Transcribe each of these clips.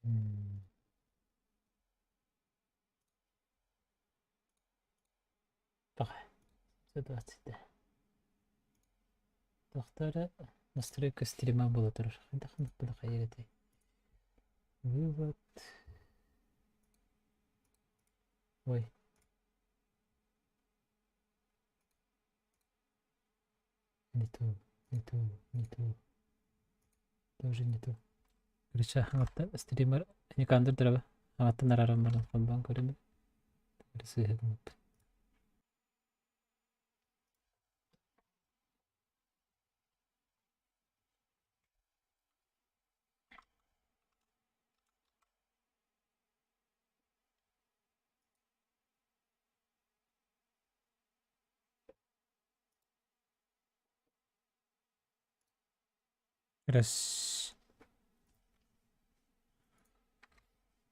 М. Ситуация. Тохтора настройка стрима буола турар. Хайдах хайыр этэй? Вывод. Ой. Не то, не то, не то. Тоже не то. Короче, хаҥаттан стример Никандр Драба. Хаҥаттан арааран баран холбоон көрөмүн. Сыыһа гыммыппын. Раз.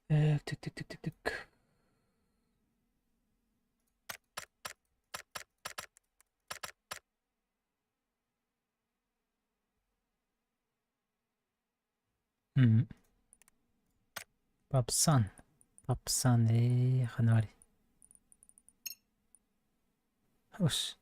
Так, так, так, так, так, так. М. Попсан. Попсан, ханвари. Ус.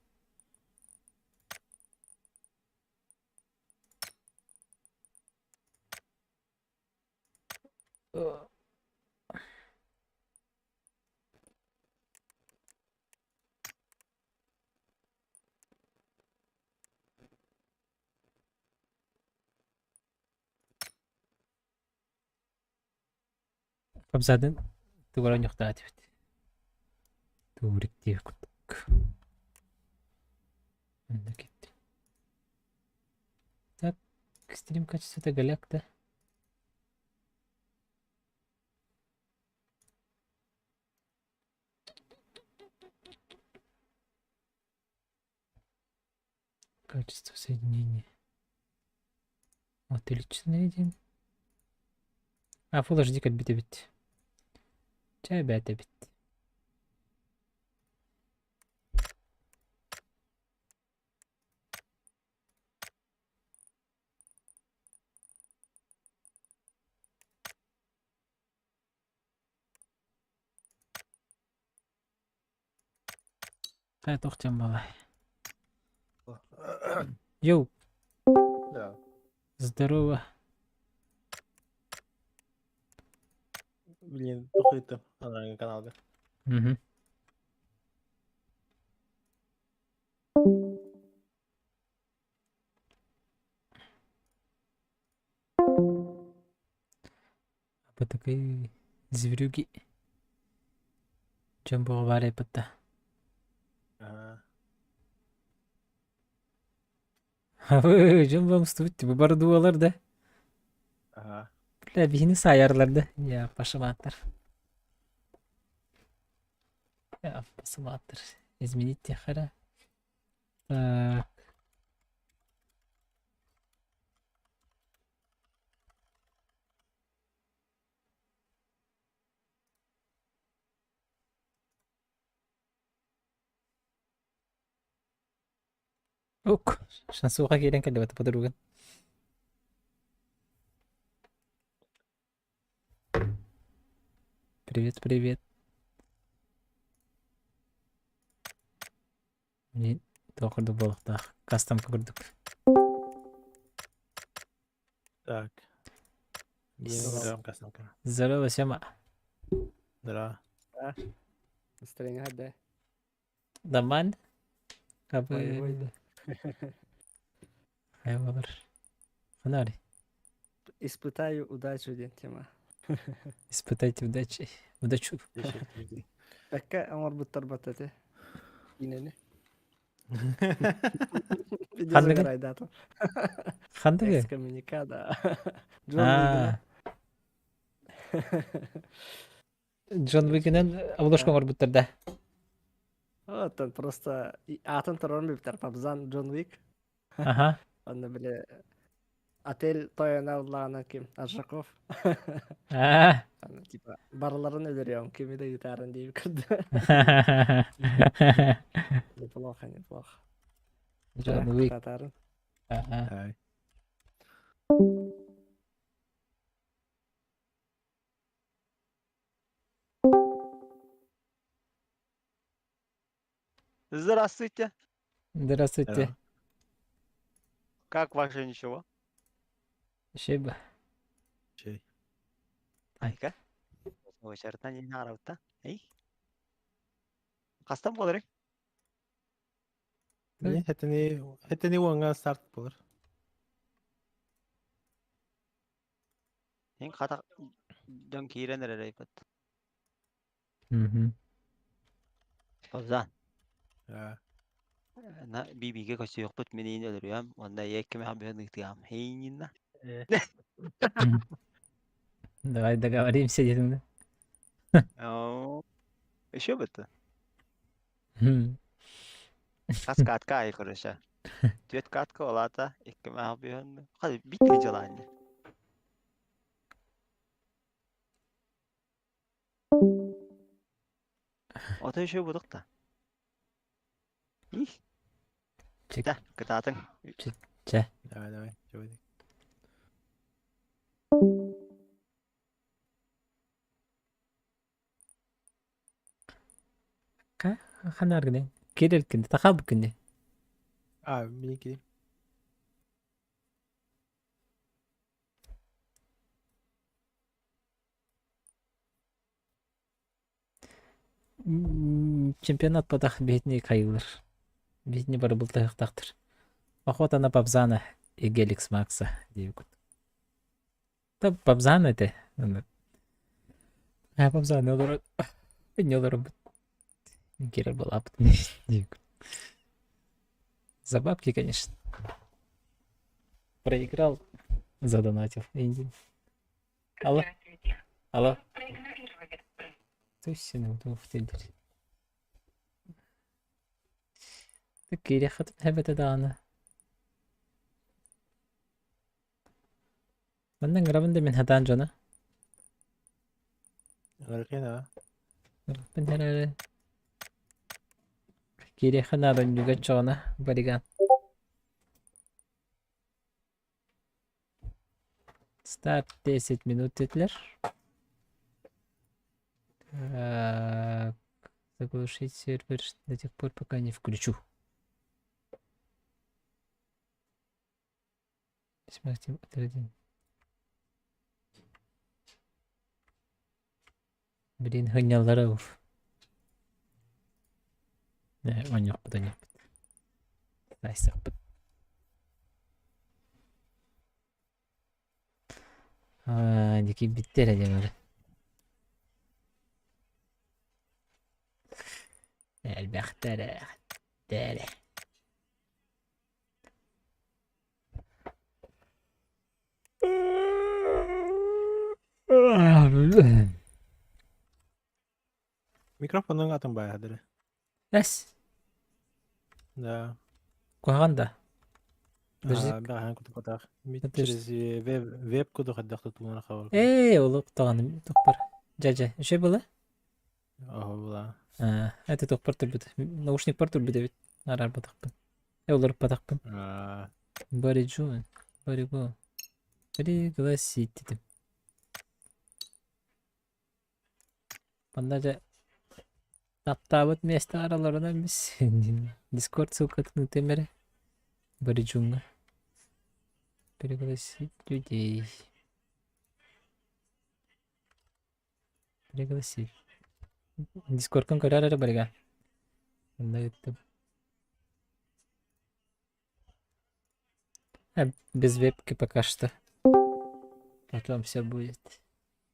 Попсатын тугара ньухтаатыбыт. Туурик курдук. Онно киттим. Так, стрим качествота голяк да? Качество соединения. Отличный день. А, Full HD кэлбит эбит. Чэ, эбээт эбит. Хайа туох диэн буолай? Йоу! Да. Здорово. Блин, тухыйты анарга каналга. Мгм. Бу такой зверюги. Дьон буоҕа баар эппитта. Ага. Дьон бомстубут типа бардуалар да. Ага. Бля, биһини саайарлар да. Я пашымааттар. Я пашымааттар. Изменить техара. Так. Ук, шансуха киирэн кэллибэт подруган. Привет, привет. Мин туох курдук буолуохтаах. Кастомка курдук. Так. Здорово, кастомка. Здорово, Сема. Здорово. Настроение да. Нормально? Боевой да. Хайа болар. Фонарь. Испытаю удачу диэн тема. Испытайте удачи. Удачу. Бэккэ оҥорбуттар баттаты. Киинэни. Ханныгын? Ханныгы? Экскоммуникада. Джон Уигена. Джон Уигенен обложка оҥорбуттар да? Оттон просто аатын турарын билбиттэр Пабзан Джон Уик. Ага. Онно били отель тойоно ыллаҕына ким Аржаков. Аа. Типа барыларын өлөрүөм кими да ыытаарын диэбит курдук. Неплохо, неплохо. Джон Уик. Татарын. Ага. Здравствуйте. Здравствуйте. Здорово. Как ваше ничего? Шеба. Чэй. Айка. Очередно не нарабыта. Эй. Хастан буоларый? Не, хэтини хэтини уоҥҥа старт буолар. Эн хата дьон киирэн эрэр эбит. Мгм. Озан. Аа. На бибиге көсүөхпүт миниин өлөрүөм уонна ийэккимээх быһан ыытыам. Хейнинна. Э. Давай договоримся диэтиҥ да? Еще бы то. Мм. Хас катка айы короче. Түөрт катка олаата иккимээх быһан. Хады бит дьалаанньа. Ото еще будук та. Их. Чек. Да, кытаатыҥ. Чэ. Давай, давай. Чэбэдик. Ханар гынай? Кирер күнде, тахал күнде. А, миники. Чемпионат потах бейтни кайылыр. Бейтни бары бултайықтақтыр. Охота на Пабзана и Геликс Макса диэбит. Та Пабзан этэ. А Пабзан олорор. Не олорор. Кирер была За бабки, конечно. Проиграл, задонатил. Алло. Алло. Кириэххитин эбэтэ даҕаны. Манна ыҥырабын да мин сатаан дьоно. Ыҥырыкыан аа. Ыҥырбын эрээри киириэххэ наада үнньүгэ оччоҕуна бариган. Старт 10 минут диэтилэр. Так, заглушить сервер до тех пор, пока не включу. Блин, хынньаллара уф. Э, оонньуохпут, оонньуохпут. Таайсахпыт. Аа, дикийбиттэр эрэ диэн Элбэхтэр эрэ. Микрофонуҥ атын бааһырдары. Эс, Да. куһаҕан да? Подожди. Аа, бэҕэһээ кутупатах. Подожди. Через веб веб куду хайдах тутулуна хабар. Ээ, ол даҕаны тохпор. Дьэ-дьэ, үчүгэй буолла? Оһо була. Аа, это тохпор турбут. Наушникпар турбут эбит. Араарбатахпын. Э, олоруппатахпын. Аа, Бариджу, бариго. Пригласить дедим. Манна дьэ таптаабыт миэстэ араларынан бис Дискорд ссылкатын ыытыам эрэ. Бариджуҥҥа. Пригласить людей. Пригласить. Дискордкын көрөр эрэ барыга. Манна ыыттым. А, без вебки пока что. Потом все будет.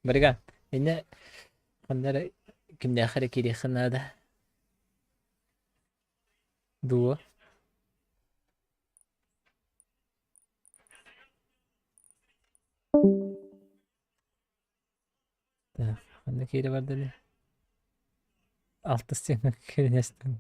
Барыга, иннэ ханна эрэ кимнээхэ эрэ киириэххэ наада. Дуо? Так, ханна киирэ бардыный? Алтыс диэн кириэстим.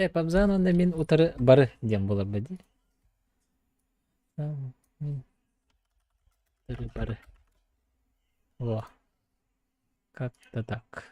Э, Пабзан уонна мин утары бары диэн буолар дии. Мин утары бары. О, как-то так.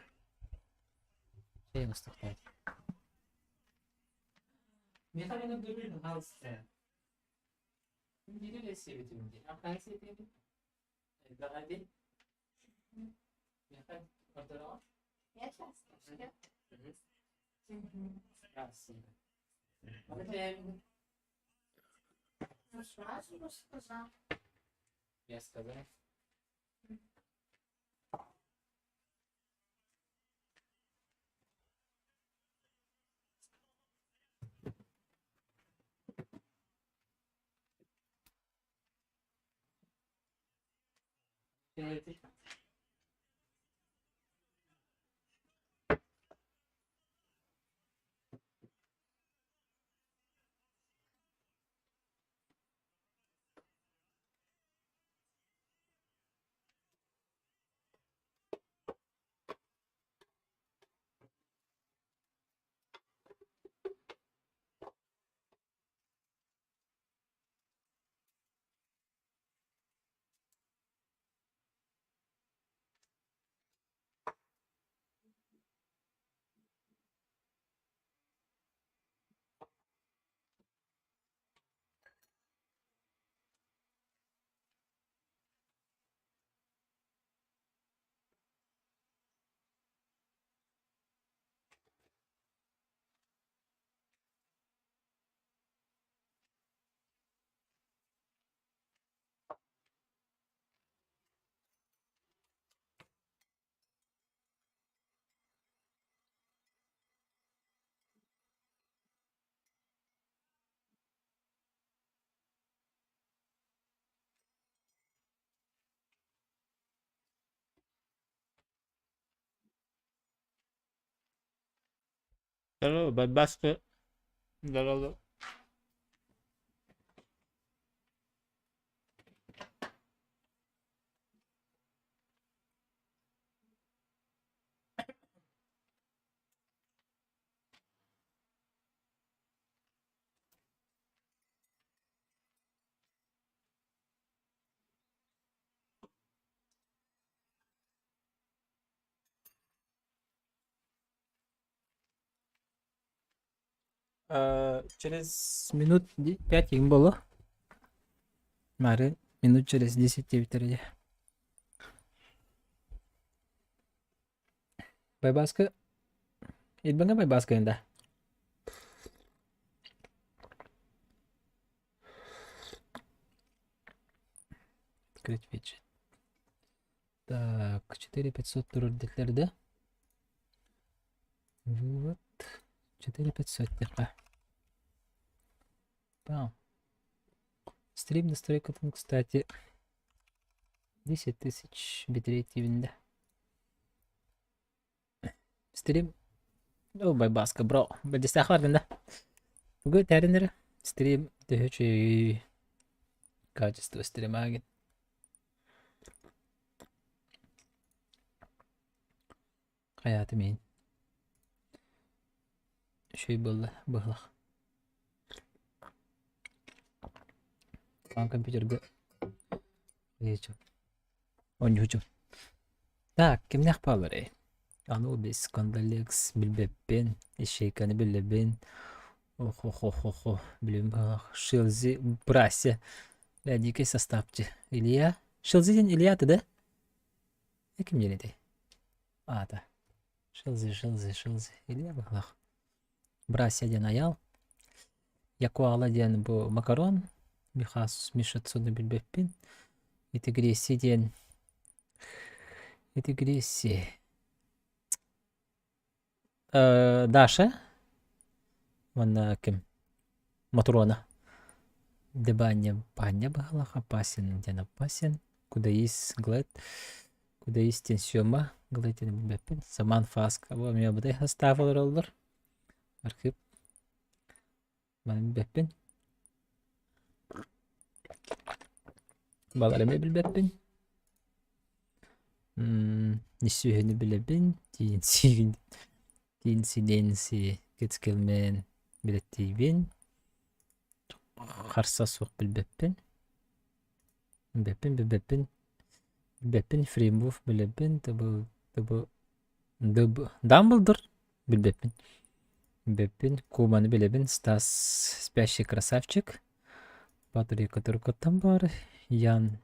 Здорово, Байбаска. Здорово. Через минут пять им было. Мары минут через 10 диэбиттэрэ Байбааска Илбэҥэ Байбааска да? Открыть виджет. Так, 4500 турар дииллэр да? Вывод 4500 диэххэ. Пау. Стрим настройкатын, кстати, 10 тысяч битрейт да. Стрим. О, Байбааска, бро. Бэлдьэстээх бардын да? Тугу этээрин эрэ? Стрим төһө үчүгэй качество стримагин. Хайаатым иһин. Үчүгэй буолла быһылах. Аан компьютерга Оонньуучум. Так, кимнээх баалларый? Анубис, Кондолекс, билбэппин, Ищейканы билэбин, Охо-хо-хо-хо, билим Шилзи, Брася, бля, дикий составчы. Илья? Шилзи диэн Илья да? Ким диэн этэй? Аата. Шилзи, Шилзи, Шилзи. Илья быһылаах. Брася диэн айал. Якуала диэн бу макарон. Михас Мишацуну билбэппин. Итигреси диэн Итигреси. Даша уонна ким? Матруона. Дебаня Паня быһалах опасен диэн опасен. Кудаис Глэд. Кудаис диэн Сёма Глэд диэн билбэппин. Саман Фаска. Бу эмиэ быдай состав олороллор. Архип. Маны билбэппин. Балар эмиэ билбэппин. Ниссүһүнү билэбин. Тиинсигин Тиинсиденси Кицкилмен билэттиибин. Харса суох билбэппин. Билбэппин, билбэппин. Билбэппин, Фримбуф билэбин, ТБ, ТБ, ДБ, Дамблдор билбэппин. Бэппин, Куманы билэбин, Стас спящий красавчик, Патрика Туркоттан баар, Ян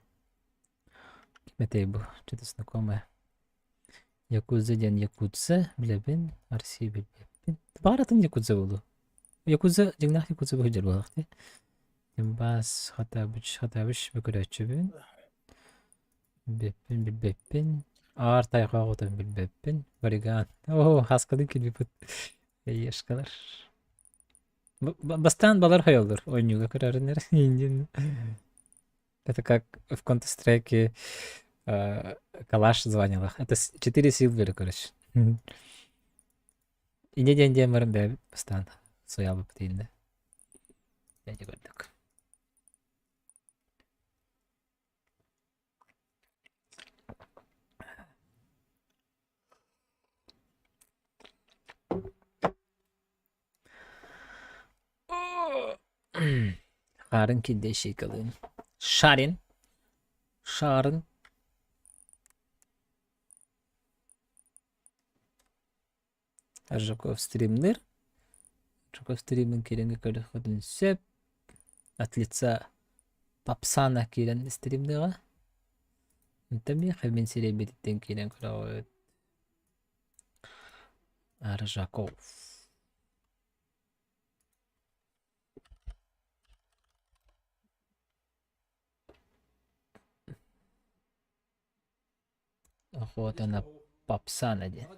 ким этэй бу, что-то знакомое. Якудза диэн Якудза билэбин, Арсий билбэппин. Баар атын Якудза буолуо. Якудза дьиҥнээх Якудза быһыдьар буоллах дии. Димбас Хатабыч Хатабыч бөкөрөөччүбүн. Билбэппин, билбэппин. Аар тайҕа оҕотун билбэппин. Вариган. Оо, хаскалыы килбиппит. Ешкалар. Бастаан балар хайаллар ойнууга көрөрүнэр. Это как в Counter-Strike калаш звонила. Это 4 силвера, короче. Инде диэн диэн баран бэйэбит бастаан суйаабыппыт инде. Эти көрдүк. Хаарын кирдэ шикалыын. Шарин. Шарын. Аржаков стримныр. Аржаков стримин киирэн көрүөххүтүн сөп. От лица Попсана киирэн стримныаҕа. Онтон миэхэ мин сирэйбититтэн киирэн көрөҕүт. Аржаков. Охота на Попсана диэн.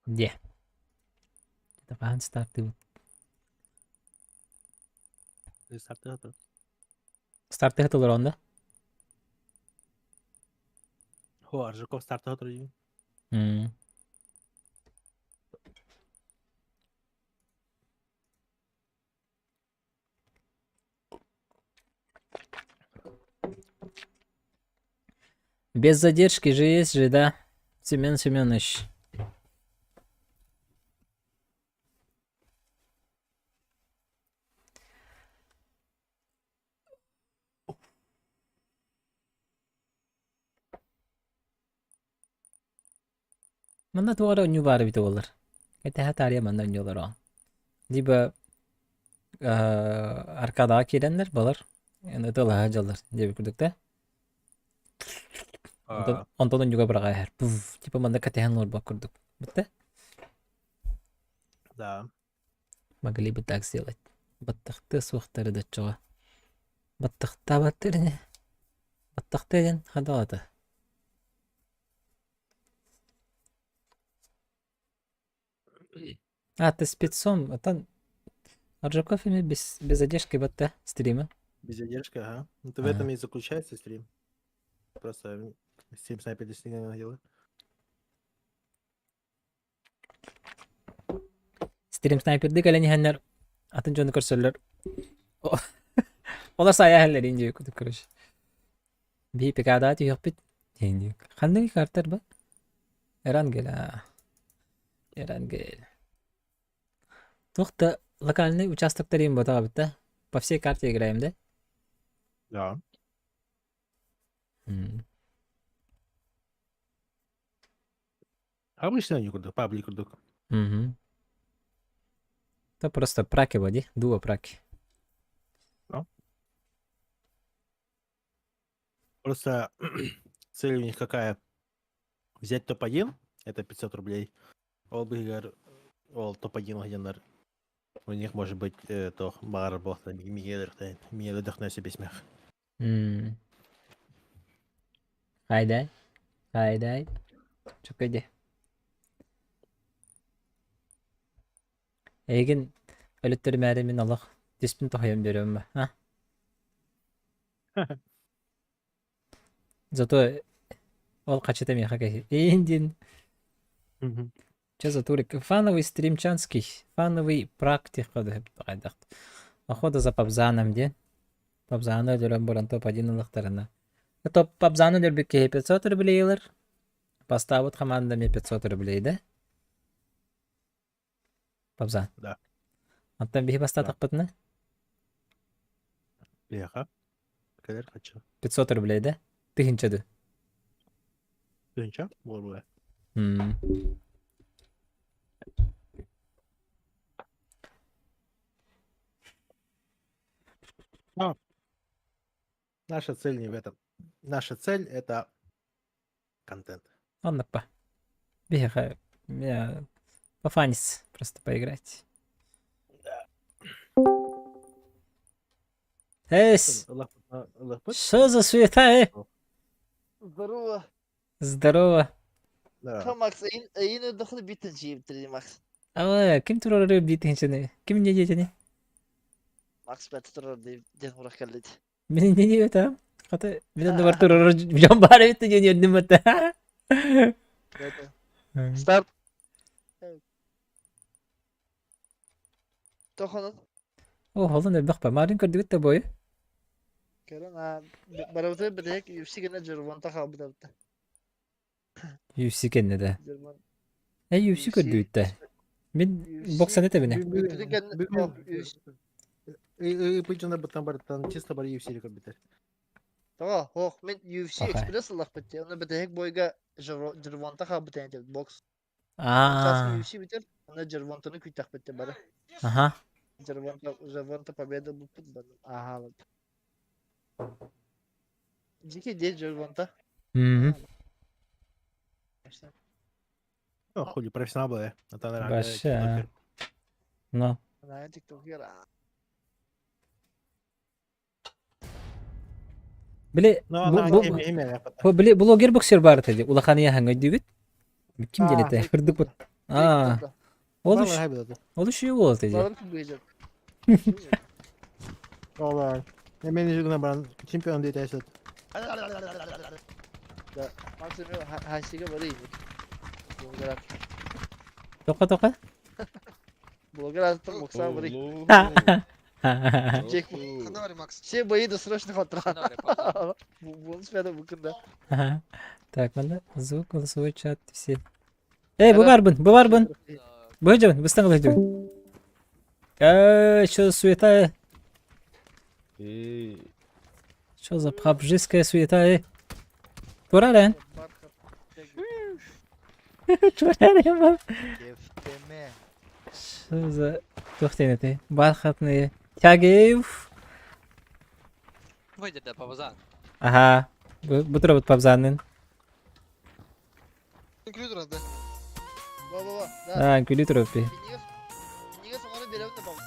Диэ. Хаһан стартыыбыт? Стартыһа Стартыһа толороон да? Хо, Аржаков стартыһа турар М. Без задержки же есть же, да? Семен Семенович. Манна туох эрэ оонньуу баар эбитэ буоллар. Кэтэһэ таарыйа манна оонньуу олороҕун. Либо аркадаҕа киирэннэр балар ытыалаһа дьаллар диэбит курдук да. Онтон онтон оонньууга быраҕа иһэр. Пуф, типа манна кэтэһэн олорбот курдук. Бүтэ? Да. Могли бы так сделать. Баттахтыа суохтары да оччоҕо. Баттахтаабаттар ини. Баттахтыа диэн хадалата. А, ты спецом, это Аржаков ими без, без задержки батта стрима. Без задержки, ага. Ну, то в Ага. этом и заключается стрим. Просто стрим снайпер действительно делает. Стрим снайперди кэлэн иһэннэр атын дьону көрсөллөр. Олор сайа иһэллэр индия курдук короче. Биһи ПК-да түһүөхпүт. Ханнык картар ба? Эрангел аа. Эрангел. Туох да локальный участоктар им ботаҕабыт да? По всей карте играем, да? Да. М. Обычно они курдук, паблик курдук. Мгм. Это просто праки води, дуо праки. Ну. Просто цель у них какая? Взять топ-1, это 500 рублей. Ол быһыгар, ол топ-1 генер. У них может быть то баар буолта миэлэ бисмэх. М. Хайдай. Хайдай. Чөкөйде. Эйигин өлөттөрүмээри мин олох түспүн тоһуйан биэриэм а? Зато ол хачыта миэхэ кэһи. Эйин диэн Че за турик? Фановый стримчанский. Фановый практик хайдах. Охота за пабзаном диэн. Пабзаны өлөрөн баран топ-1 ылыахтарына. Топ пабзаны өлөрбүт киһи 500 рублей ылар. Бастаабыт хамаанда эмиэ 500 рублей да? Пабзан. Да. Оттон биһи бастаатахпытына? Биһиэхэ кэлэр хаччы. 500 рублей да? Тыһынча ду? Тыһынча буолуо. М. Но наша цель не в этом. Наша цель это контент. Оннук Биһиэхэ я пофаниться просто поиграть. Эс! Что за суета, э? Здорово. Здорово. Да. Макс, эйин өдөхлө битин жииптири Макс. А, ким турары битин Ким не дейтини? Макс бәт турар ден урах кэллит. Мин не это? Хата мин оннугар турар дьон баар эбит диэн үөрдүм это. Старт. Тохонун. О, холун элбэх ба. Марын көрдүгүт да бойу. Көрөн а барыбыты бирек UFC гына Жервонта хаалбыт UFC кэннэ да. Жервон. Э UFC көрдүгүт да. Мин боксаны тэбинэ. Бүтүн кэннэ Ыпыт быттан барыттан чисто бар UFC көрбүтэр. Тоҕо, ох, мин UFC Окей. Express ыллахпыт дии. Онно бүтэһик бойга Жервонта хаалбыт эн бокс. Аа. UFC бүтэр, онно Жервонтаны күүтэхпит дии бары. Аха. Жервонта, Жервонта победа булпут бары. Аха. Дикий день Жервонта. Мм. Ну, хули, профессионал был, э. Это, наверное, Вообще, а. Ну. На тиктокер. Били Ну, она бу имя, бу били блогер боксер бар этэ улахан яһаҥҥа өйдүүгүт? Ким диэн этэ? Кырдык бут. Аа. Ол үш ол үш уол этэ дии. Балар ким Ола. Мен жүгүнө баран чемпион дейт эсет. Да, Максим хайсига бары Блогер Тока тока. Блогер аттан бокса бары. Джек. Все бои досрочно хатра. Бонус пяда букында. Ага. Так, манна звук, голосовой чат, все. Эй, бу барбын, бу барбын. Бу жабын, быстан кылы Э, что за суета? Эй, Что за пабжистская суета, э? Турарен. Турарен ба. Кефтеме. Что за... Тух ты? Бархатные тяги. Выйди да пабзан. Ага. Бу турабыт пабзанын. Ба ба ба. Да. А, күлүү туруп. Миниге соңора берем да баб.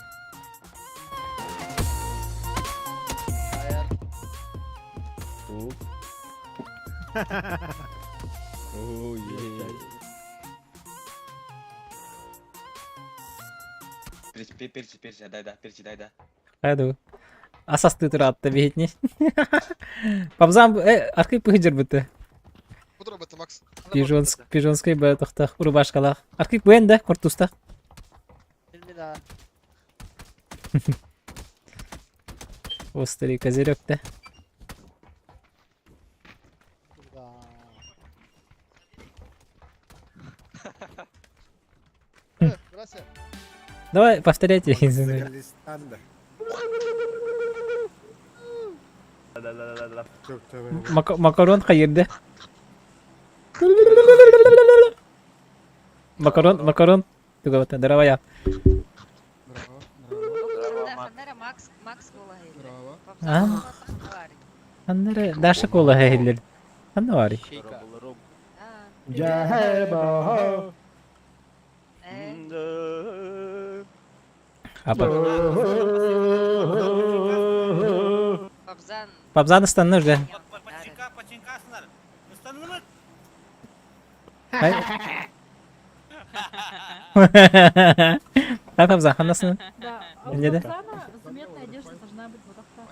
Аяр. Оп. О, е. Перчи, перчи, перчи, дай, да, перчи, дай, да. Хайду. Асасты туратты бихитни. Пабзан, э, аркы пыхжыр бітті. Пижонск, пижонский б тохтах, рубашкалах. Аркы буэн да, кортустах. Мин а. Острый козырек да. Здравствуйте. Давай, повторяйте. Макарон хайырды. Макарон, макарон. Тугавата, здорово Макс, Макс А? Аннары Даша кола хейлер. Аннары. Жахэ Апа. Пабзан. Пабзан ыстанны уже. Хай. Хай Пабзан, ханнасын. Да, а у Не да? Пабзана заметная одежда должна быть вот так.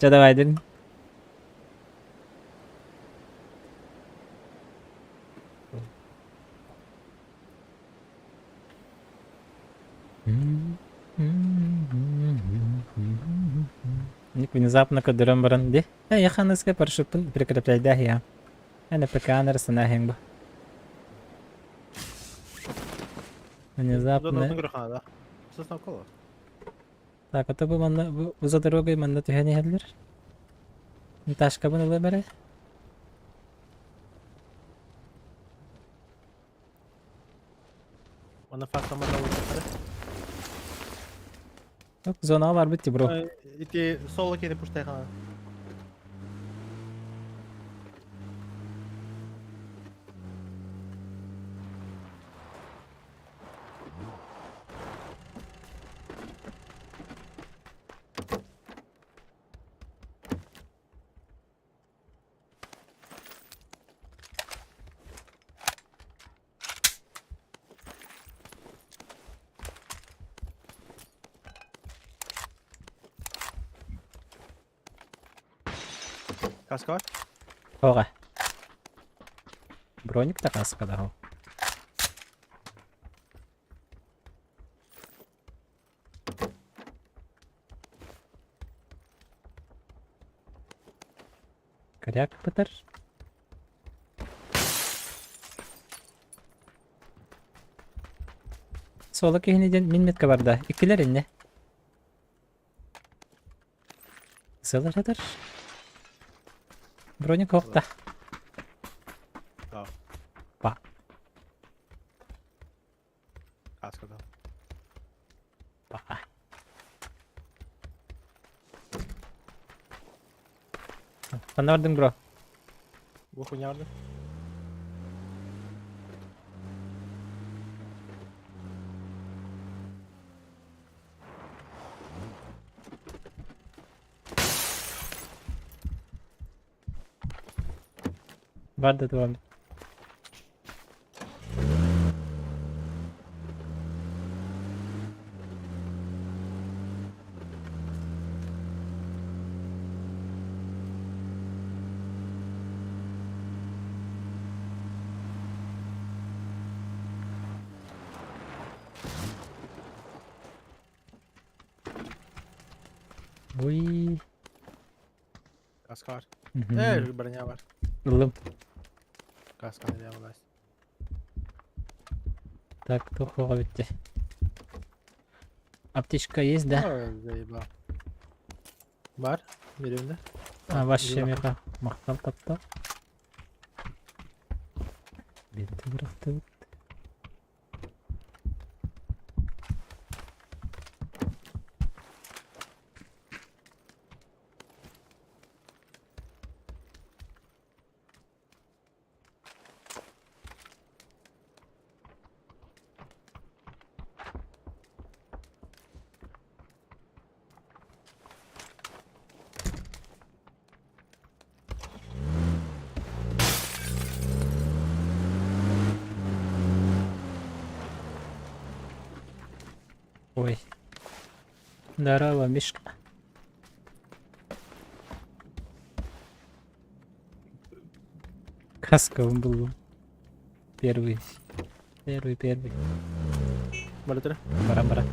Ча давай дин. Ник внезапно кадырым баран ди. Э, я ханыска паршупын прикрепляй да я. Әне ПК нарсына хең бу. Внезапно. Так, а то бу манна бу за дорогой манна түһэн иһэллэр. Ташкабын ылыам эрэ. Манна фастамана ылыахтара. Зонаҕа барбыт ти бро. Ити соло кини пуштайхана. Каска? Оҕа. Броник да каска да Коряк бытар. Суола киһини диэн мин метка барда. Иккилэр иннэ. Сылар Броник хохта. Па. Каскада. Па. Ханна бардыҥ, бро? Бу хуйня бардым. Бар да туом. Уй. Каска бар. Э, броня бар. Ыллым. Каска не власть. Так, туох бүттэ. Аптечка есть, да? Ой, заебал. Бар, берем, да? А, вообще меха. Махтал таптал. Бетті бырахтыбыт. Ой. Здорово, Мишка. Каска он был. Первый. Первый, первый. Барытыра. Бара-бара.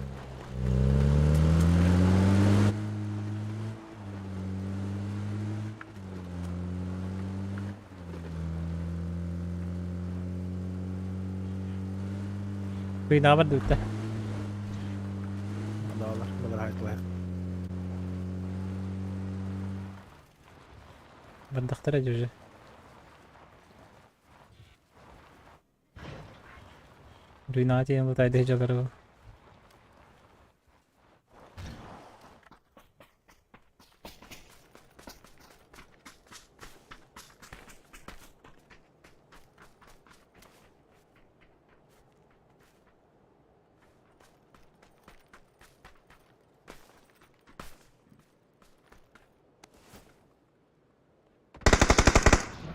Кыйнаҕа бардыбыт Далар, балар хайтлайық. Бардахтара уже. Руйнаҕа тиийэн бутайдыы дьалары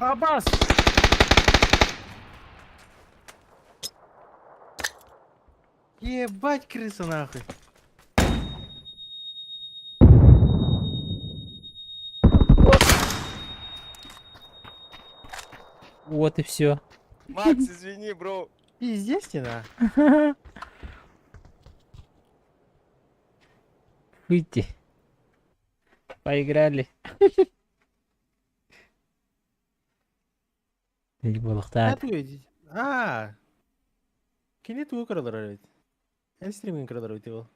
Абас! Ебать крыса нахуй. Вот и все. Макс, извини, бро. Пиздец ты на. Выйти. Поиграли. А, А, кини тугу көрөлөр эбит. Эн стримин көрөлөр үтү ол.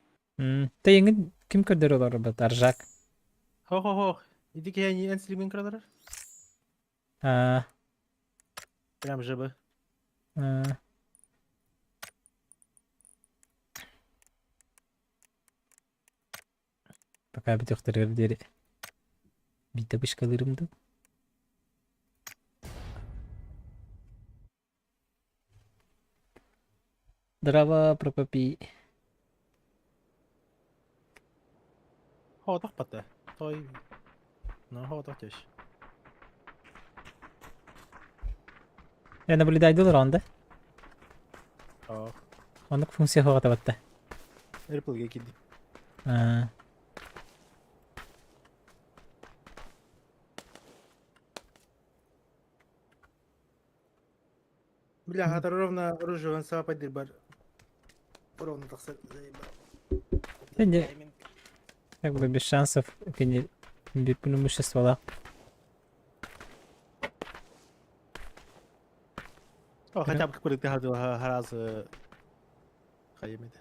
Тэйиҥин ким көрдөр олорбут Аржак? Хо-хо-хо. Ити киһи эн стримин көрөлөр? А. Прям жыбы. Пока бүтүөхтэригэр диэри биирдэ вышкалыырым дуу. Здорово, Прокопий. Хоотох бата. Той. Ну, хоотох теш. Я наблюдаю ронда. О. Оннук функция хоҕотабатта. Эрпылга киирдим. Аа. Бля, хатар ровно оружие саапа бар. Ровно тахсар. Да не, как бы без шансов кини биир преимуществолаах. О, хотя бы какой-то раз хайымыды.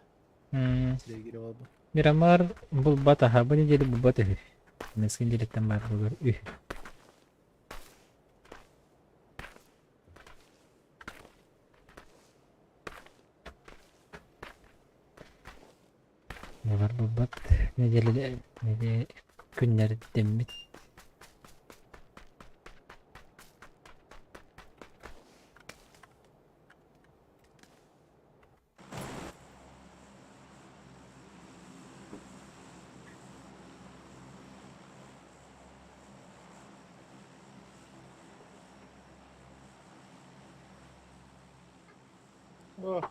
Силергире болбу. Мирамар булбат аха, бу неделе булбат үһү. Несколько неделеттен бар булар үһү. Булар булбат неделе неде күннэрдэммит. О,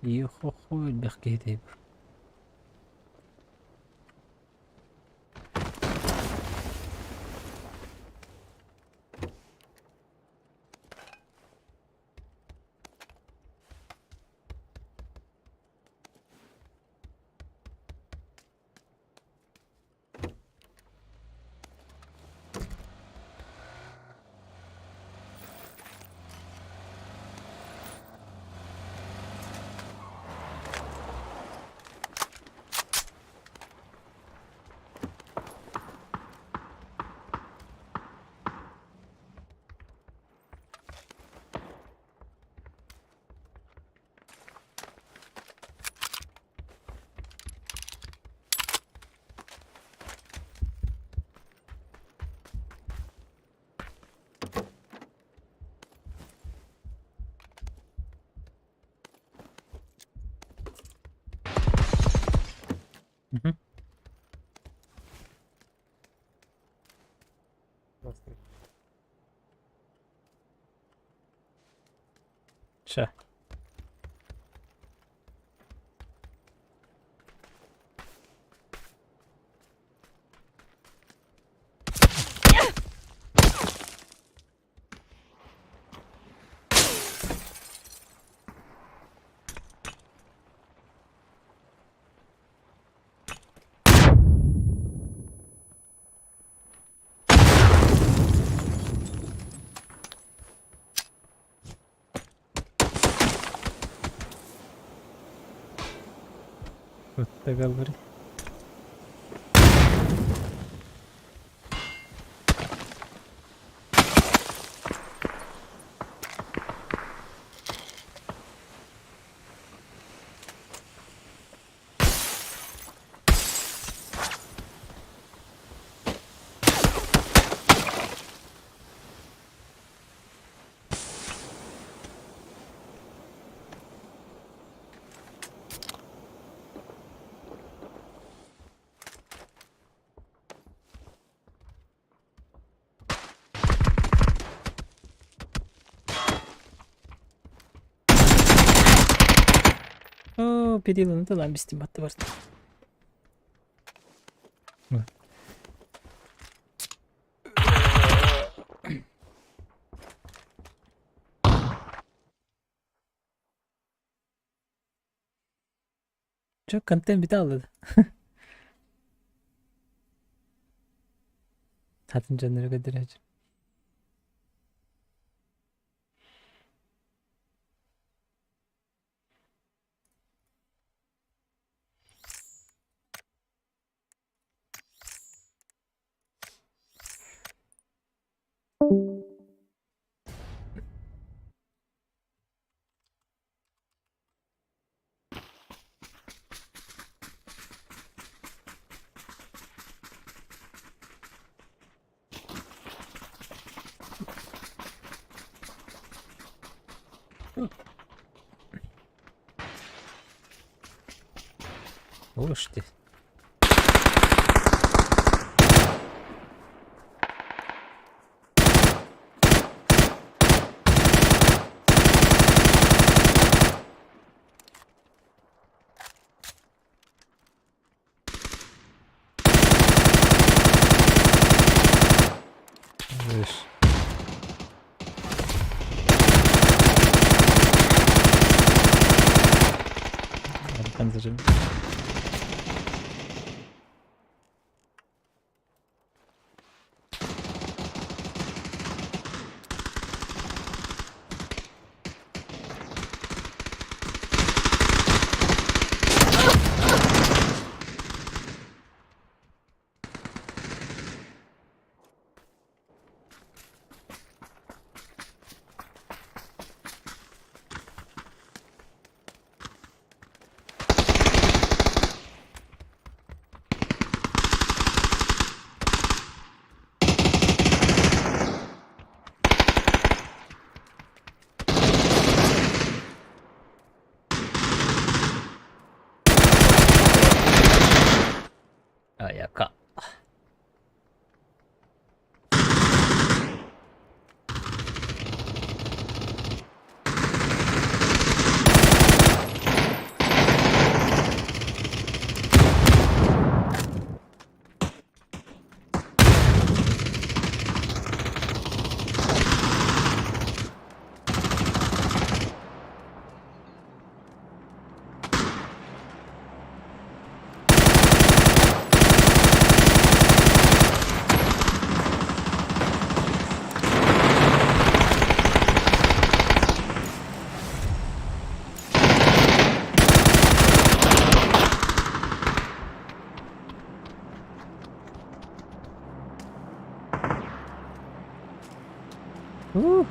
Йо-хо-хо, элбэх киһи тэйбит. Мгм. Ща. Договор. Оо, периланы талаан бистим батты барта. Чё, контент бүтэ аллады. Атын дьоннору көрдөрөөчү. Уж ты. Видишь. Аркан зажим. Айака. Уу.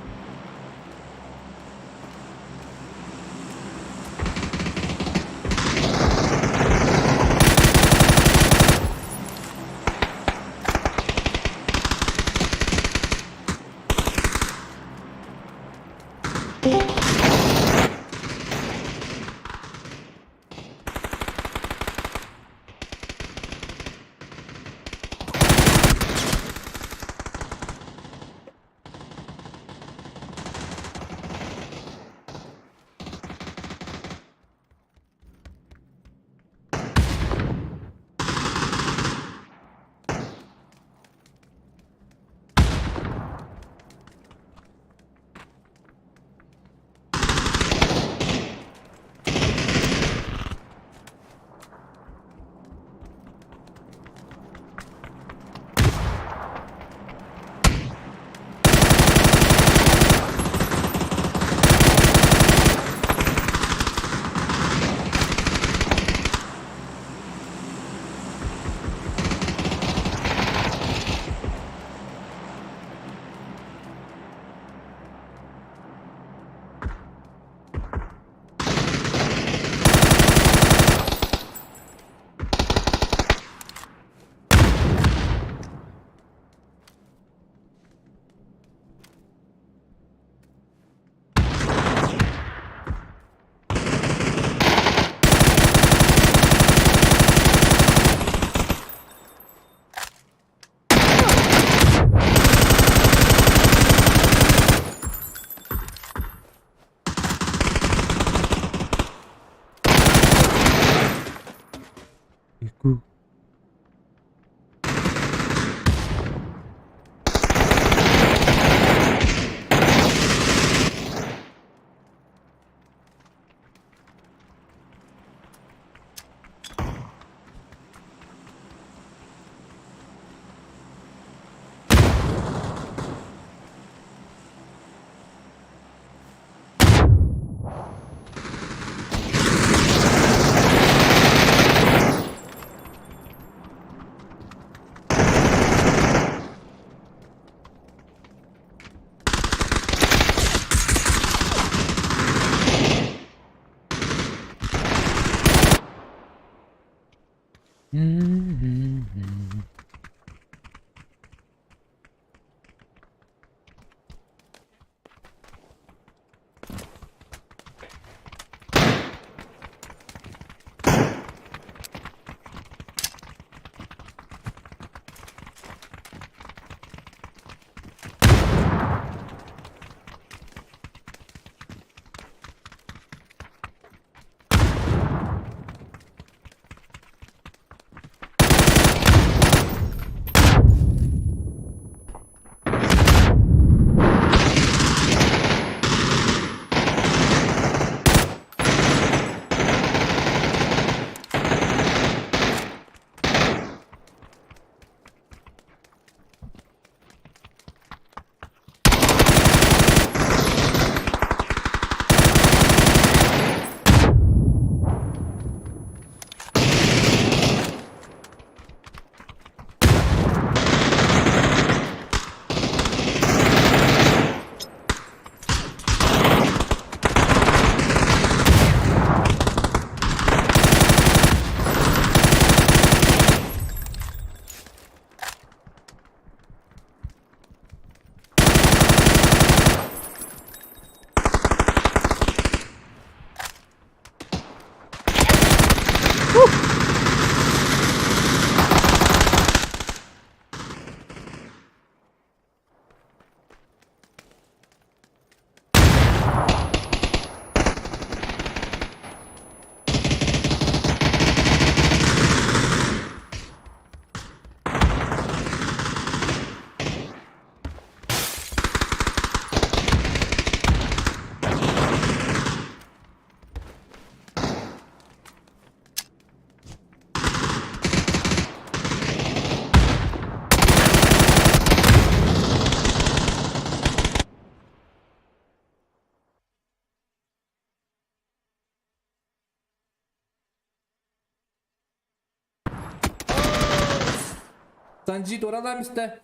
Санжит уралаам истэ.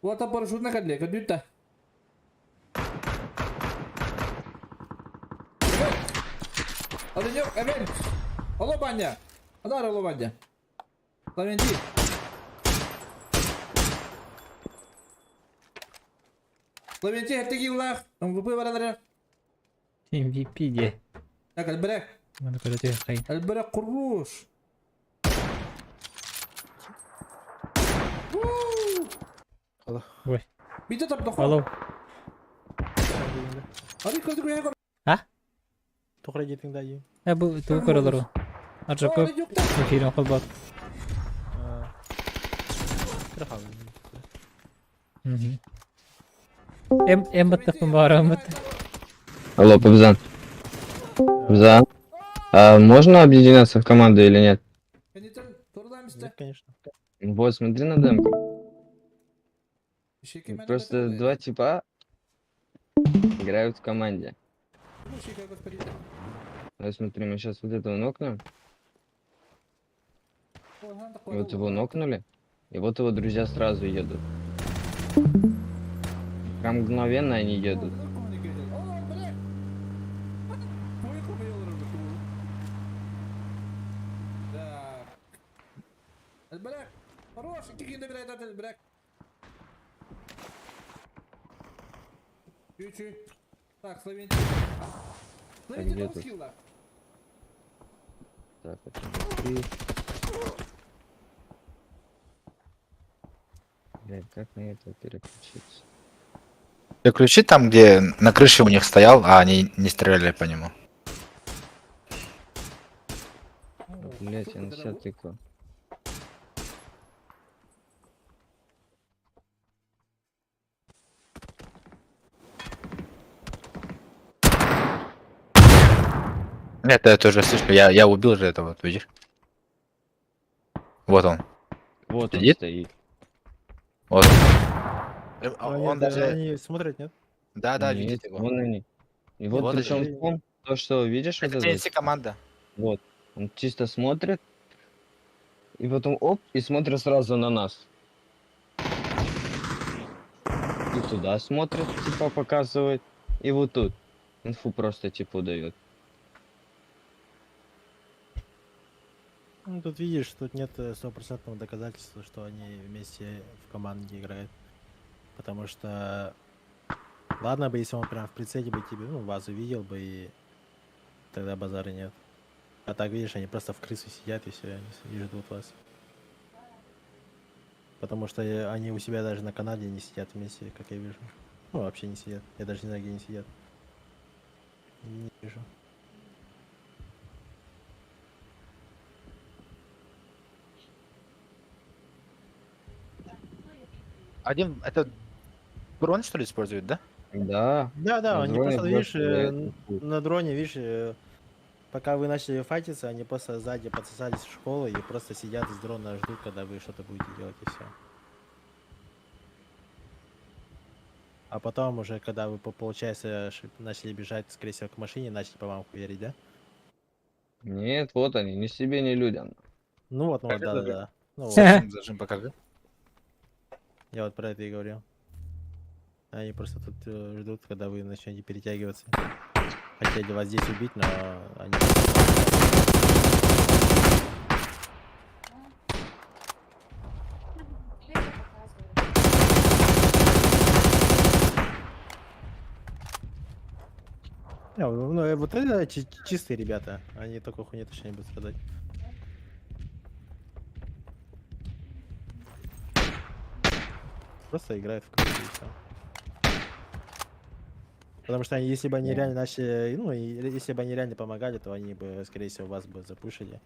Уота парашютна кэллэ, көрдүүт да. Оленек, Эвен! Алло, Баня! Адар, алло, Баня! Лавенти! Лавенти, хэттэ киилаах! МВП баралары. MVP диэ. Так, Альберек! Маны көрө түһүөххэйин. Альберек Куруш! Ой. Биитэ тордохо. Алло. Ары көрдүк уйа А? Тоҕо диэтиҥ да дии? Э бу тугу көрөлөр ол? Аржаков эфирин холбоот. Эм эм баттахпын баарыммыт. Алло, Пабзан. Пабзан. А можно объединяться в команду или нет? Нет, конечно. Вот, смотри на демку. Просто два типа играют в команде. Вот смотри, мы сейчас вот этого нокнем. Вот его нокнули. И вот его друзья сразу едут. Прям мгновенно они едут. Так, Словенти. Так, где тут? Так, это три. Блядь, как на это переключиться? Переключи там, где на крыше у них стоял, а они не стреляли по нему. Блять, я на себя тыкал. Нет, я тоже слышу. Я убил же этого, вот, видишь? Вот он. Вот он Сидит? стоит. Вот. Они, Он даже даже... они смотрят, нет? Да, Нет, видит его. Вон они. И вот Вот причем они. в том, то, что видишь вот Это этот, TNC команда. вот, он чисто смотрит, и потом оп, и смотрит сразу на нас. И туда смотрит, типа показывает, и вот тут. Инфу просто типа дает. Ну, тут видишь, тут нет стопроцентного доказательства, что они вместе в команде играют. Потому что... Ладно бы, если он прям в прицеле бы тебе, ну, вас увидел бы, и тогда базара нет. А так, видишь, они просто в крысу сидят и все, они и ждут вас. Потому что они у себя даже на Канаде не сидят вместе, как я вижу. Ну, вообще не сидят. Я даже не знаю, где они сидят. Не вижу. Один, это дрон, что ли, использует, да? Да. Да, На они дроне просто, видишь, больше дает. на дроне, видишь, пока вы начали файтиться, они просто сзади подсосались в школу и просто сидят с дрона, ждут, когда вы что-то будете делать, и все. А потом уже, когда вы, получается, начали бежать, скорее всего, к машине, начали по вам хуярить, да? Нет, вот они, ни себе, ни людям. Ну вот, Покажи да, да, зажим. да. Ну вот, Зажим, зажим покажи. я вот про это и говорил. Они просто тут ждут, когда вы начнете перетягиваться. Хотели вас здесь убить, но они... Не, ну, вот это чистые ребята. Они такой хуйни точно не будут страдать. Просто играют в крысу и всё. Потому что они, если бы они реально начали, ну, и если бы они реально помогали, то они бы, скорее всего, вас бы запушили.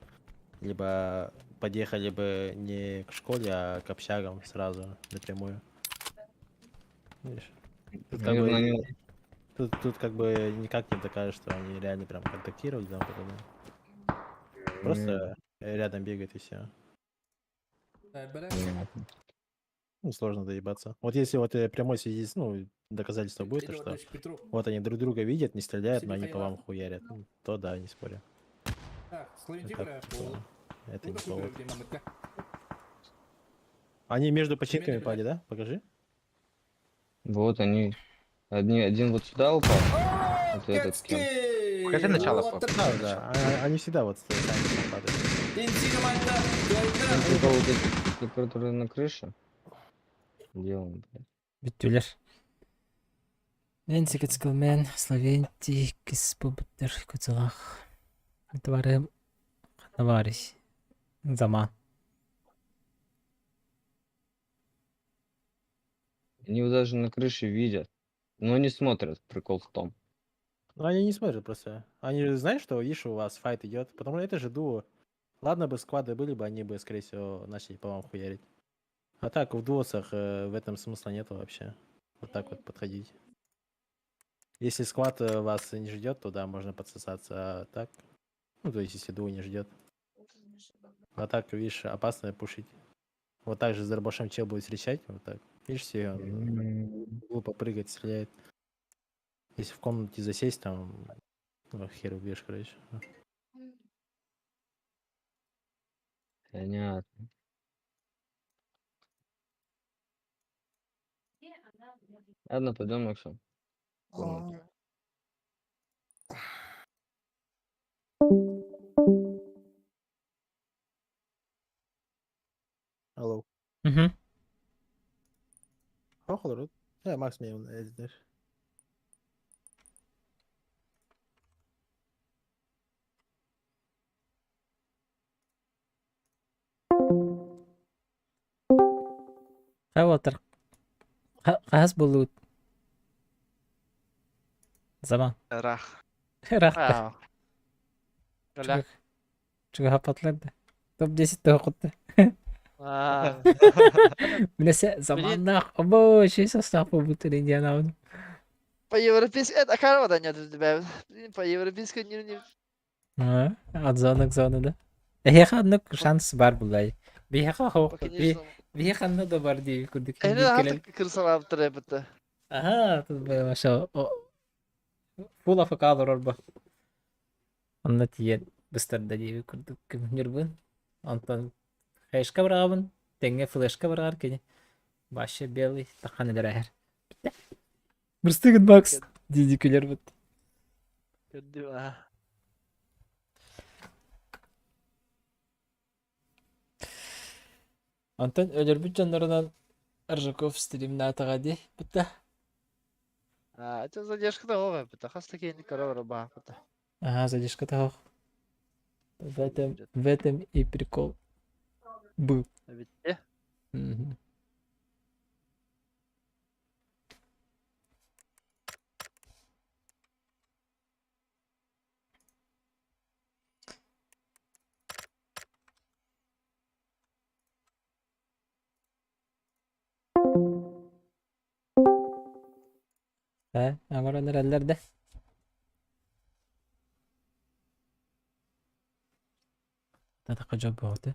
Либо подъехали бы не к школе, а к общагам сразу, напрямую. Видишь? Тут как бы, тут как бы никак не докажешь, что они реально прям контактировали там подобное. Просто рядом бегают и все. Понятно. Ну, сложно доебаться. Вот если вот прямой свидетель, ну, доказательство будет, то что вот они друг друга видят, не стреляют, но они по вам хуярят. Ну, то да, не спорю. Это, типа, это не повод. Они между починками пали, да? Покажи. Вот они. Одни, один вот сюда упал. Вот этот с кем. Покажи начало, пап. Да, да. Они всегда вот сами там падают. Ну, типа вот эти, которые на крыше. Где он, блядь? Бүттүлэр. Мен Секецкилмен, Словенти, Киспубуттер, Куцелах. Тварым, товарищ. Заман. Они его даже на крыше видят. Но не смотрят, прикол в том. Ну, они не смотрят просто. Они же знают, что, видишь, у вас файт идет. Потому что это же дуо. Ладно бы сквады были бы, они бы, скорее всего, начали по вам хуярить. А так, в дуосах в этом смысла нету вообще. Вот так вот подходить. Если сквад вас не ждет, то да, можно подсосаться. А так, ну, то есть, если дуо не ждет. А так, видишь, опасно пушить. Вот так же с дробашом чел будет встречать, вот так. Видишь, все, глупо прыгает, стреляет. Если в комнате засесть, там, ну, хер убьешь, короче. Понятно. Ладно, пойдем, Максим. в комнату. Алло. Угу. Охолорут. Макс мне эдитер. Хаватар. Хас булут. Заман. Рах. Рах. А. Бля. Чуга патларды. Топ-10 тоқытты. А. Минесе заманнах. Обо, шей состав побутыр Индиана. По-европейски... Это корова нет у тебя. Блин, по-европейски не... А, От зоны к зоне, да? Эхе одно шанс бар булай. Биһиэхэ хоох. По книжному. Биһиэхэ анна да бар дии курдук. Эни хата кырсалаабыттар эбитте. Аха, тут маша. Фул АФК олорор Онно тиийэн быстарда дии курдук күмүнүрбүн. Онтон флешка быраҕабын, тэҥҥэ флешка быраҕар кини. Вообще белый тахан элэрээһэр. Бырстыгын Макс дии күлэр бут. Көрдүм, а. Онтон өлөрбүт дьоннорунан Аржаков стримнаатаҕа дии бытта. А, это задержка того, это хас такие корова баапыта. Ага, задержка того. В этом и прикол был. Битте. Мгм. Э, оҥорон эрэллэр да. Татака дьол буолуо.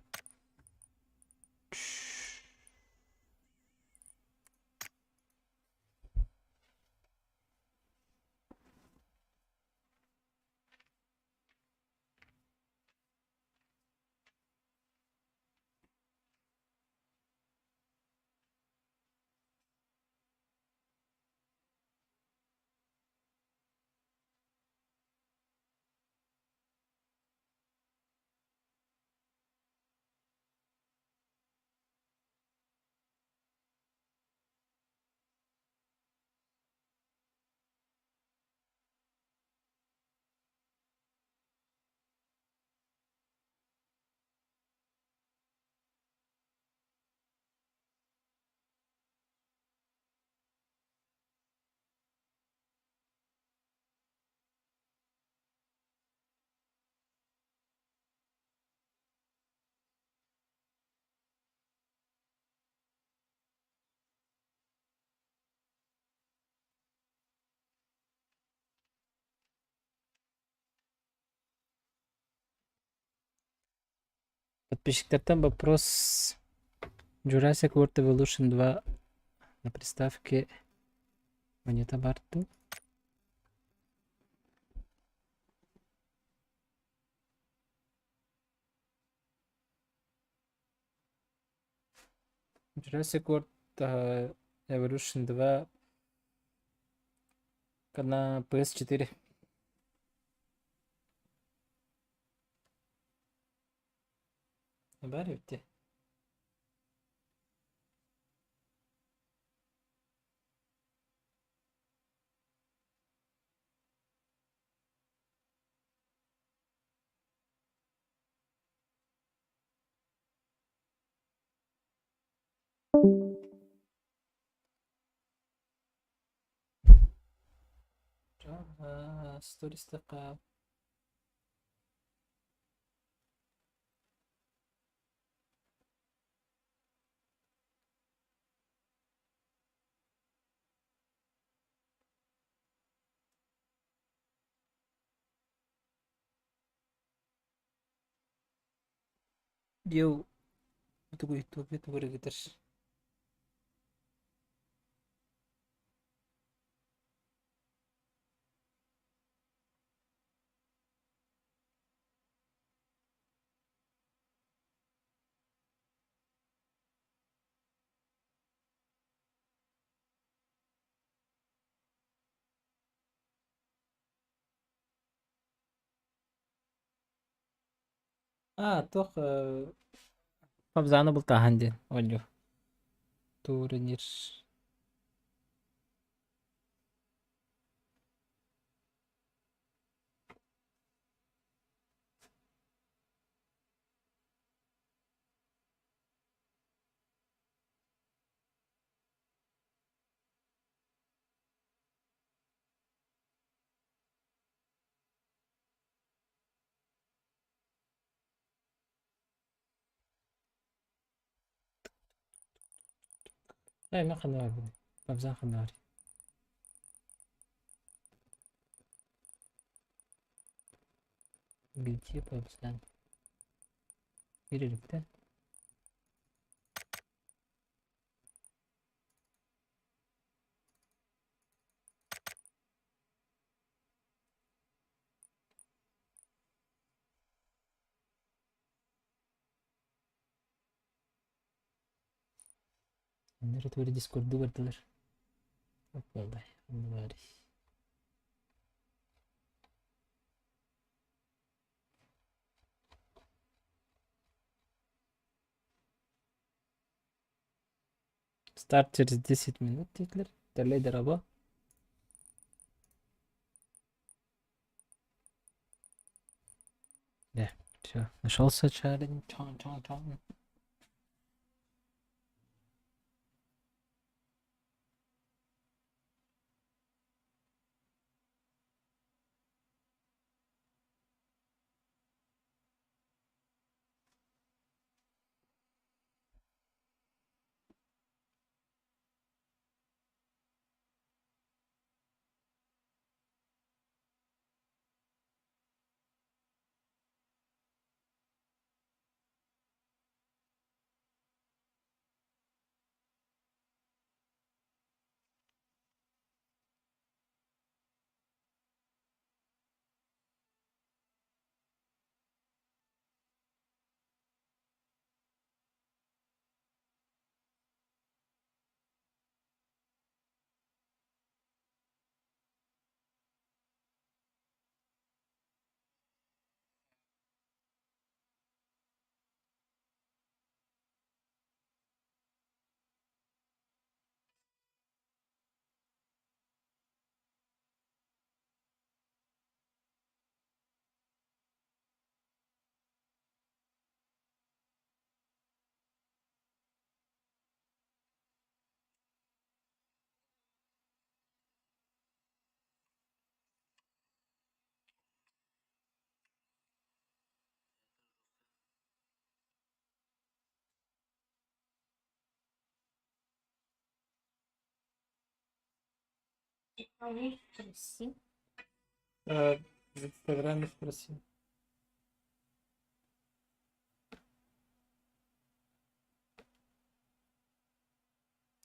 Подписчиктартан вопрос. Jurassic World Evolution 2 на приставке монета баар дуу? Jurassic World Evolution 2 на PS4. Баар эбит. Стористака. Йоу, тугуй тугуй тугуй. А, туох Пабзаны бултааһын диэн оонньуу. Турнир. Ээ, мен ханна барбын. Пабзан ханна бар. Где Пабзан? Бир Өнөр тугу дискорду бардылар. Оппалай, онно баар. Старт через 10 минут диэтилэр. Тэллэй дорообо. Да, все. Нашелся челлендж. Чон, чон, чон. Спроси. В Инстаграме спроси.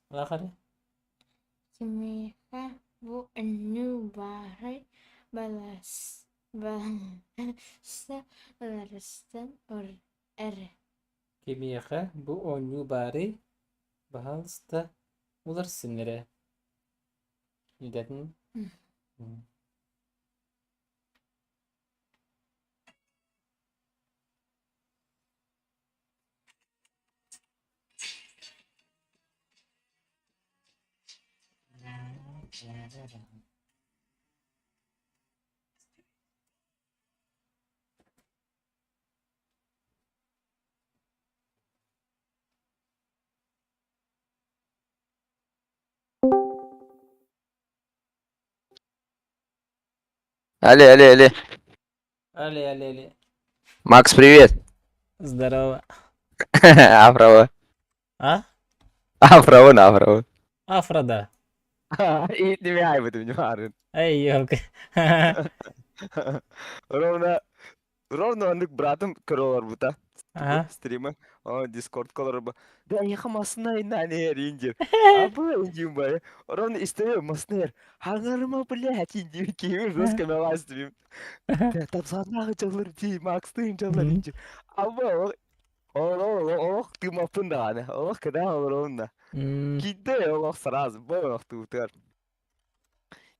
Лахари? Кимиэхэ бу оонньуу баарый баласта уларыстан эрэ Кимиэхэ бу оонньуу баарый, баһаалыста, уларсын эрэ Идэтин Але, але, але. Але, але, але. Макс, привет. Здорово. Афрово. А? Афрово, афрово. Афро, да. И не мягай Эй, елка. Ровно, ровно оннук братым көрө олорбута. Ага. Стримы. О, Дискорд колорбу. Да, я массына иннани индир. Абы индим бай. Ровно истею маснер. Хангарыма, блядь, индир киви жестко меластим. Да, там санағы жалыр ди, Макстын жалыр индир. Абы, ол, ох, ты мапын да, ох, когда ол ровно. Киде, ох, сразу, бой, ох, ты утер.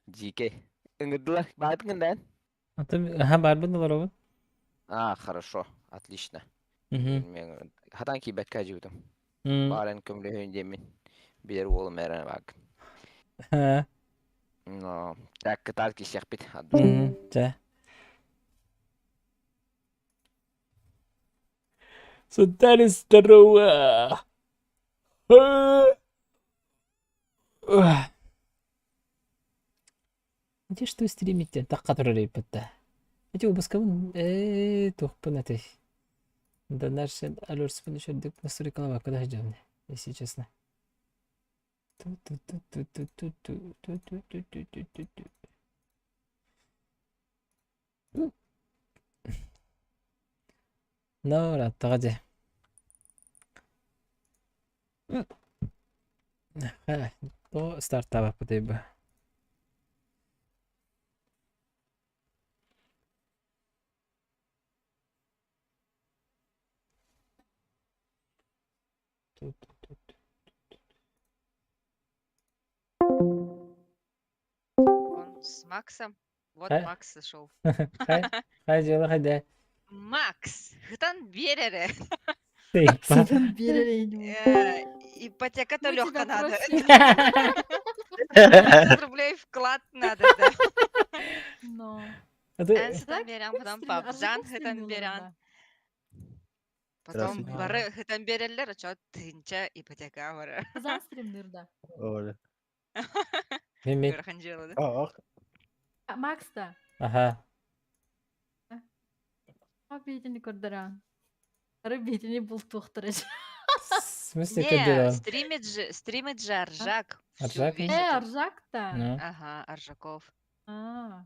Дикий. Ыҥырдылар, баатыҥын да? Ага, барбын олоробун. А, хорошо, отлично. Мен хатан кийбэккэ дьиибитим. Баарын көмөлөһүн диэммин. Билэр уолум эрэ баак. Но, так кытаат киһиэхпит. Чэ. Сутали здорово. Где что стримите? Так, который репета. Эти выпускабын ээ туохпун этэй. Да наш алерспын үчүрдүк настройкалаабакка да сылдьабын, если честно. Ту-ту-ту-ту-ту-ту-ту-ту-ту-ту-ту-ту. Ну, ырааттаҕа дьэ. Тоҕо стартаабаппытый бу? Он с Максом. Вот Макс зашел. Хай, хай дьыала хайда. Макс, хытан биэр эрэ. Тыйпа. Э, Ипотека төлөххө надо. 500 рублей вклад надо, да. Но. Эн сытан берен, потом пабзан хытан берен. Потом бары хытан береллер, очо тыынча ипотека бары. Пабзан стримныр да. Оля. Мен мен. Ыарахан дьыала да. Ах. Макс да. Аха. А бейтини көрдөрөн. Ары бейтини бултуохтара. В смысле Не, көрдөрөн? стримит же, стримит же Аржак. Всю Аржак? весь Э, этот- Аржак-то. Ну. Ага, Аржаков. А.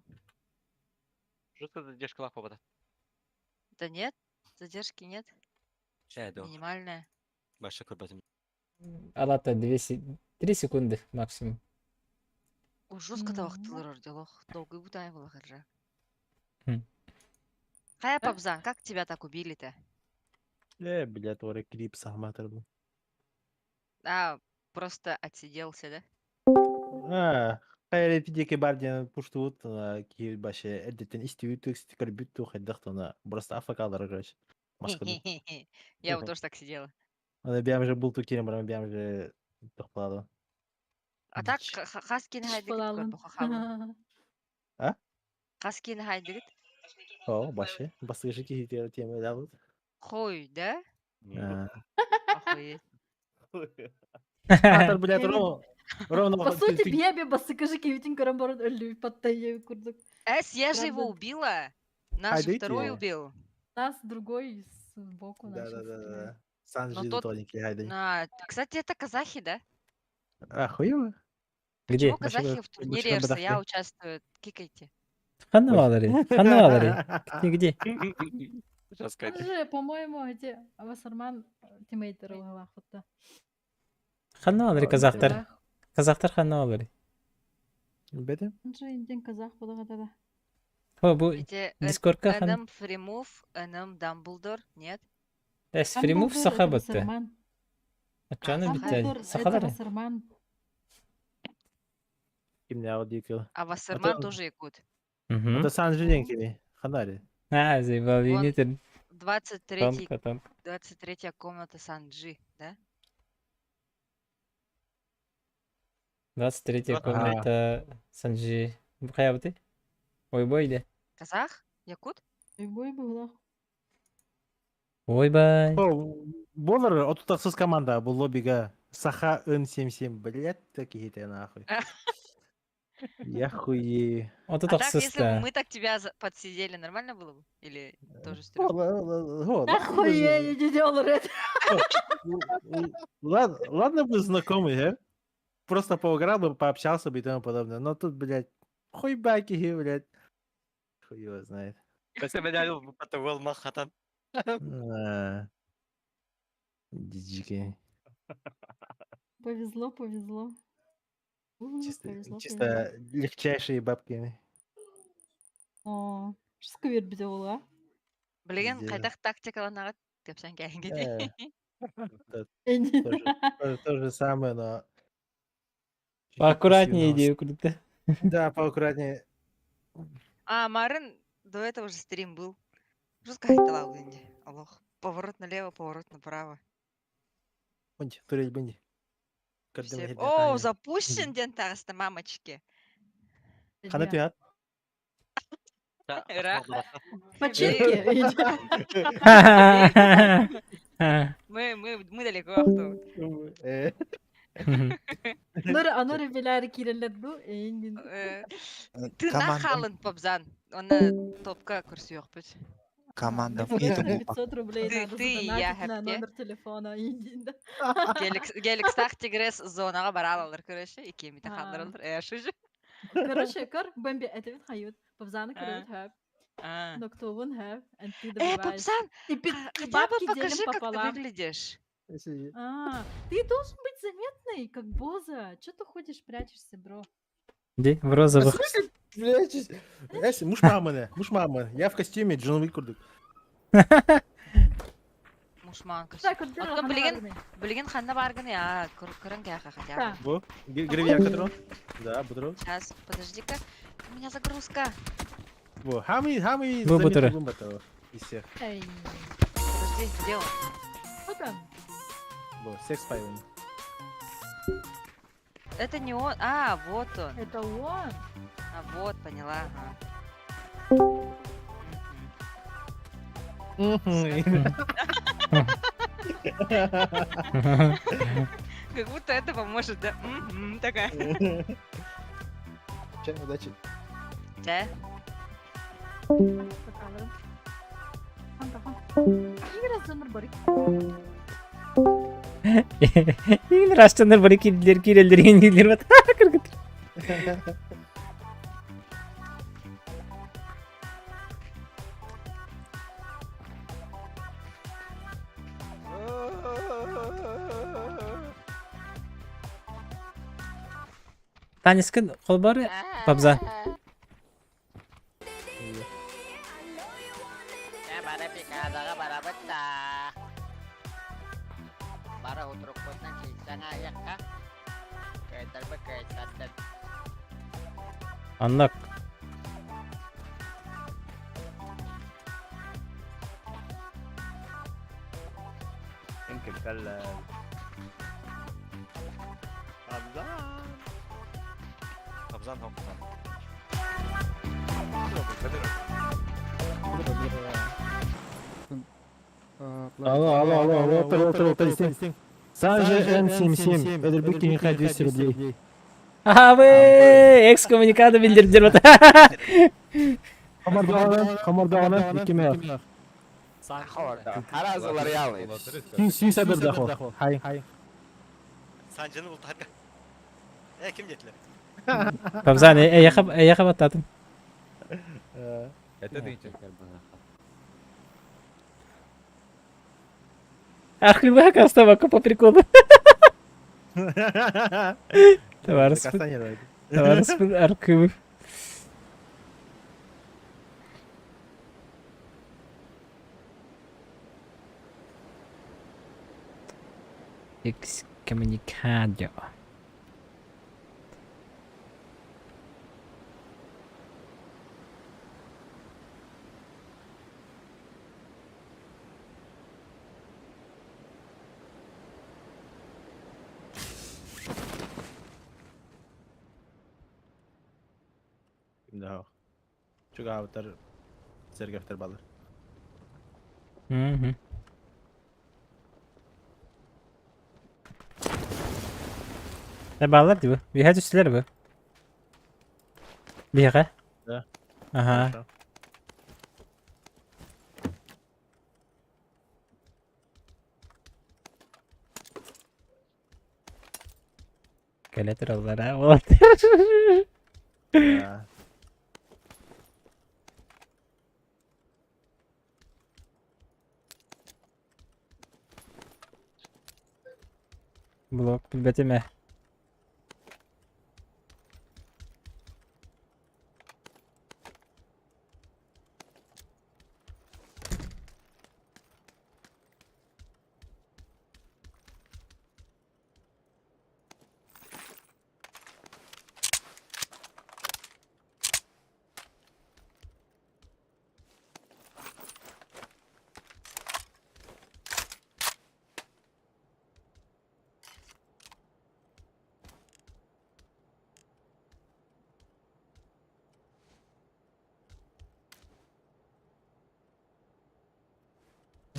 Жутко задержка попадает. Да нет, задержки нет. Минимальная. Большой көрбөтүм. Алата 2 3 секунды максимум. У жестко вақтылар орделох. Долго бутай была Аржак. Хм. Хая, Пабзан, как тебя так убили-то? Э, блядь, ора клип сахматыр был. А, просто отсиделся, да? А, хайр диэки бар диэн пуштубут киһи башы эрдеттен истибит көрбүт туу хайдах тона просто афакалар короче маскада. Я вот тоже так сидела. Аны бэм же булту кирен баран бэм же тохплады. А так хас кин хайдыгыт Балалын. көрбө А? Хас кин хайдыгыт? О, башы. Басыгышы киһи тема дабыт. Хой, да? Охуеть. Атар, блядь, ровно. Ровно. По сути, бебе басыкыжы кебитин көрөн баран өлүп паттайы курдук. Эс, я же его Правда. убила. Нас же Хайдыйте. второй убил. Нас другой сбоку Да, начал да, да, стрелять. да. Сан Но же тот- тоненький хайдый. На, кстати, это казахи, да? А, хуево. Где? Почему казахи в турнире Башка РСЯ участвуют? Кикайте. Ханна балары. Ханна балары. Где где? Сейчас Он же, по-моему, эти Вассерман тиммейтер охотта. Ханна балары казахтар. Казахтар ханна балары. Бете? Он же индин казах була да. Хо бу Эти Дискордка хан. НМ Фримув, НМ Дамблдор, нет? Эс Фримув саха бытты. Ачаны А, битте. Дамблдор, это Сахалар. Вассерман. Кимне аудио. А Вассерман то- тоже якут. Мгм. Это Сан же кини. Ханари. А, заебал, Вон винитер. 23 Тонко, тонко. 23 комната Санджи, да? 23 А. комната Санджи. Бу кая быты? Ой бой де. Казах? Якут? Ой була. Ой бай. О, болар отутаксыз команда бул лоббига. Саха ын 77, блядь, такие ты нахуй. Я хуе. Ото А так, если бы таксыз мы так тебя подсидели, нормально было бы? Или тоже стрёмно? Охуеть, не делал это. Ладно, ладно бы знакомый, э? Просто поиграл бы, пообщался бы и тому подобное. Но тут, блядь, хуй баки, блядь. Хуй его знает. А. Дички. Повезло, повезло. У, Чисто, повезло, повезло. чисто легчайшие бабки. О, сквер бит була. Блин, Пиздец. хайдах тактикаланагат кэпсэн кэһингэ Э, дии. это Эни. тоже, тоже, то же самое, но... чуть-чуть Поаккуратнее пассивного. иди, круто. Да, поаккуратнее. А, Марын, до этого же стрим был. Жестко хайдала инди. Аллах. Поворот налево, поворот направо. Бынди, турель бынди. Когда Все- мы О, запущен день тараста, мамочки. Хана пиат. Ра. Починки. Мы далеко авто. Э, Нур, анор биләр киреллер бу. Эйин. Ты Команда, нахалын попзан. Оны топка көрсөйөк бүт. команда в эту 500 рублей Ты- надо ты и я, задонатить на Хапке. номер телефона. Индин. Геликстах тигрес зонага баралалар көрөшү, икемите А. хандаралар. Э, шыжы. Короче, кор бомби это вид хают. Павзана А. көрөт хэп. А. Ноктовун хэп. And ты Э, добиваешься. Попсан, И и хотя бы бабки покажи, делим как ты пополам. выглядишь. А, ты должен быть заметный, как Боза. Че ты ходишь, прячешься, бро? Где? В розовых. Блядь, знаешь, муж мамы, муж мамы. Я в костюме Джон Уик курдук. Мушман Так, вот дело, Оттон билигин, ханна билигин ханна баргын я, көрөн кээхэ хотя бы. Бу, гривьяр который? Да, бутру. Сейчас, подожди-ка. У меня загрузка. Бу, хамы, хамы, Бу, бутуру. из всех. Эй. Подожди, где он? там? Бу, секс спаивание. Это не он. А, вот он. Это он? А, вот, поняла. Ага. Мгм. Как будто это поможет, да? Мгм, Такая. Чай, удачи. Да? Пока, Растянар бары кирдилер киреллер индилер бат. Кыргыт. Танискын холбары пабза. Аннак. Абзан хоктан. Алло, алло, алло, алло, отыр, отыр, отыр, истин. Санжи Н77, Эдербек Кенихай 200 рублей. Абы, экскоммуникадо билдирдилер бат. Хамардағаны, хамардағаны, иккеме. Харазалар ялый. Сүй сабыр Хай. Хай. Санжыны бултарга. Э, ким детилер? Пабзан, эйяха баттатын. Это ты Архивы кастамака по приколу. Товарищ. Товарищ архивы. Excommunicado. Да. Чугаавтар сергефтер балар. Мгм. Э, баллар диби. Биһэ түстүлэр бу. Биһэ? Да. Ага. Хорошо. Кэлэ тураллар, а, вот. Да. Блок билбэтим ээ.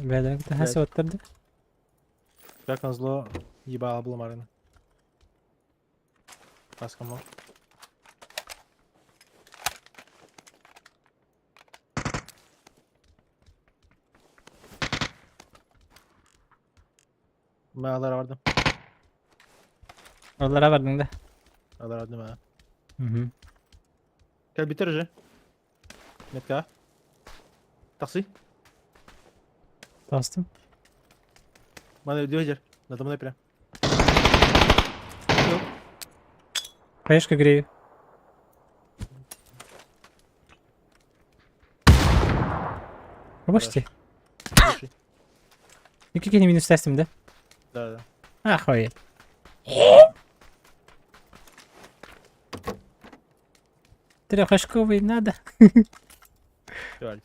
Бэдэр Блядь. хаси оттарды. Как назло ебало было Марина. Паскому. Ben alar vardım. Олара бардың да. Алар vardım ha. Мгм. Gel bitir уже. Метка. Такси. Тастым. Bana diyor жер. Надо мной прям. Хаешка грею. Обошти. Слушай. Никакие минус тестим, да? Да, да. Охуеть. Трехочковый надо. Давайте.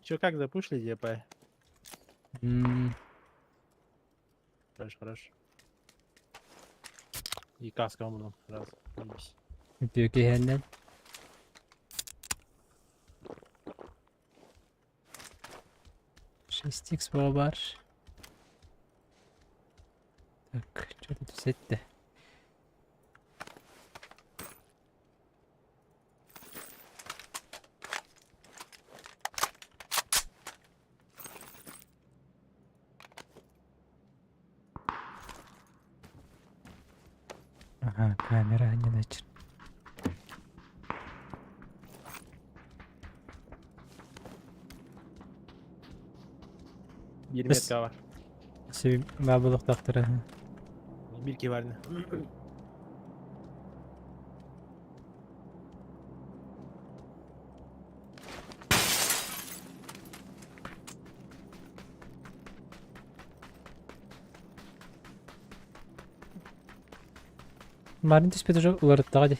Чё, как запушили, депай? М, Хорош, хорош. И каска он раз. Заебись. Үтүө киһэннэн. 6x бар. Так, что тут взять-то? Ага, камера не начал. Bir Бес- метка бар. Себе бабылыктактыр. Bir ki var. Марын түспет уже уларыттаҕа дии.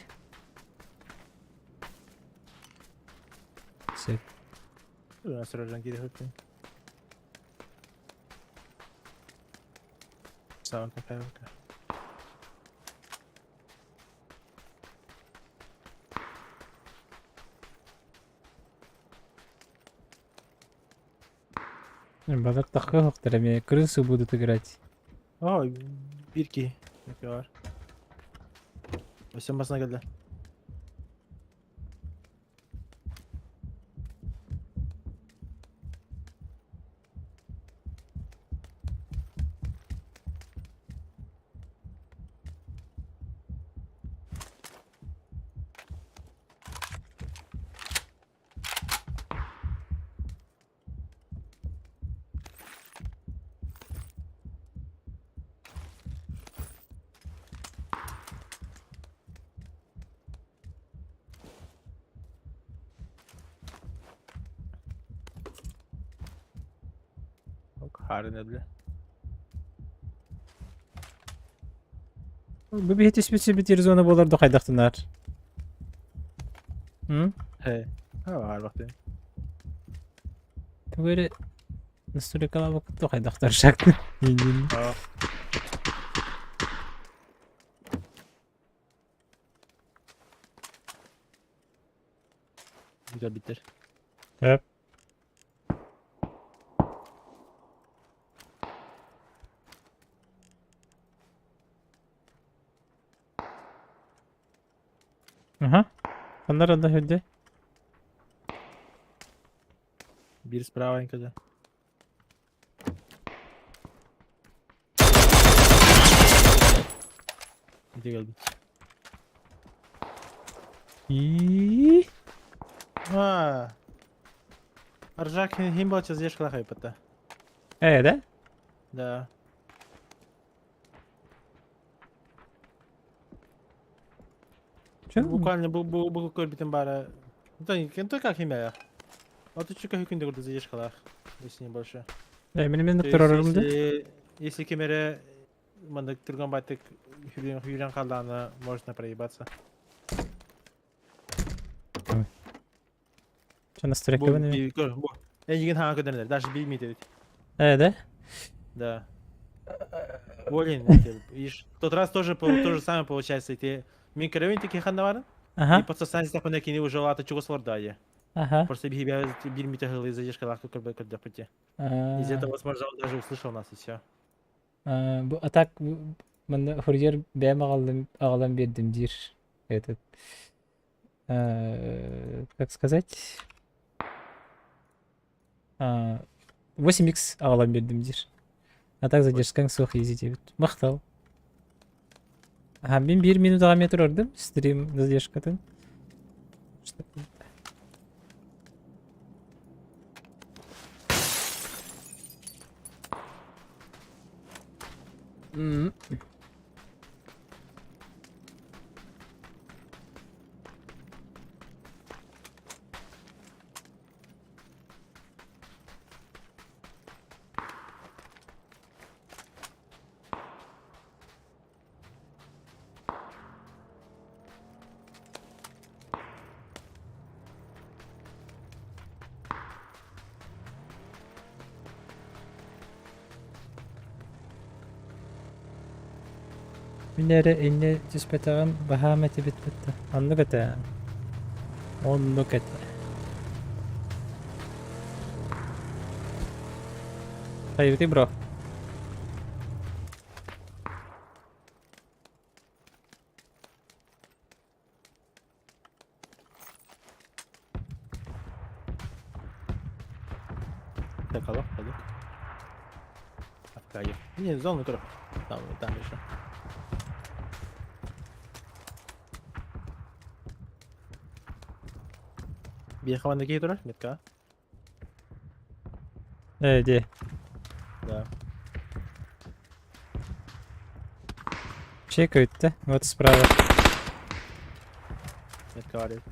Сөп. Осторожно, кири хөттүн. Сава какая рука. Балыктахха хоқтар эми крысу будут играть. О, бир ки. Метка бар. Өсен басына келді. Харина, бля. Бу биһи түспүт сибитир зона буолар дохайдахтынар. М? Хэ. Ha, var бакты. Тугары настройкала бак дохайдахтар шакты. А. Güzel bitir. Hep. Аха. Аннар анда хүдде. Bir справа инкада. Иди geldi. И А. Аржак хим был сейчас ешкала хайпата. Э, да? Да. Чё? Буквально бу бу бу көрбүтүн бары. Да, не как химия. А ты чука хүкүндө көрдү задержкалар. Если не больше. Э, мен мен То есть, турарым да. Если, если кемере мында турган байтык хүрен хүрен калдааны можно проебаться. Чё настройка Бу баны? би көр бу. Эйген хаа көдөрнөр, даже билмейт эбит. Э, да? Да. Блин, видишь, в тот раз тоже то же самое получается, и ты мен көрөбүн тики ханда барын. Ага. И подсосан запына кини уже лата чугас лордае. Ага. Просто бихибя бир митахыл задержка лахты көрбө көрдө пути. Из этого, возможно, он даже услышал нас и все. А, бу а так манна курьер бэм агалым агалам бердим дир. Этот как сказать? А, 8x агалам бердим дир. А так задержкаң суох изи дебит. Мактал. Ага, мен бир минутага метр ордум стрим задержкатын. Что- М. Мин эрэ инньэ түспэтэҕим баһаам этибит бытта. Оннук этэ. Оннук этэ. Хайбытый бро? Так, алло, пойду. Аркадий. Не, зону тоже. Там, там еще. Биэхэ киһи турар, метка. Ээ, дии. Да. Чекают, да? Вот справа. Метка варит.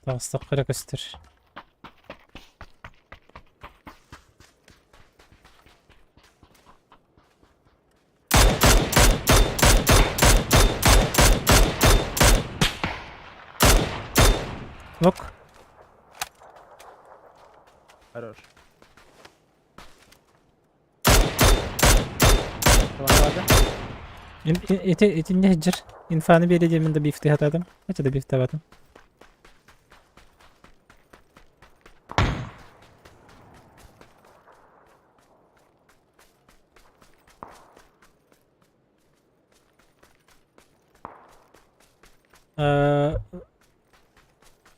Таҕыстахха эрэ көстөр. Лук. Хорош. Ладно. Ити итиннэ сылдьар. Инфаны биэрэ диэммин да бифти хатаатым. Эчэ да бифтаабатым.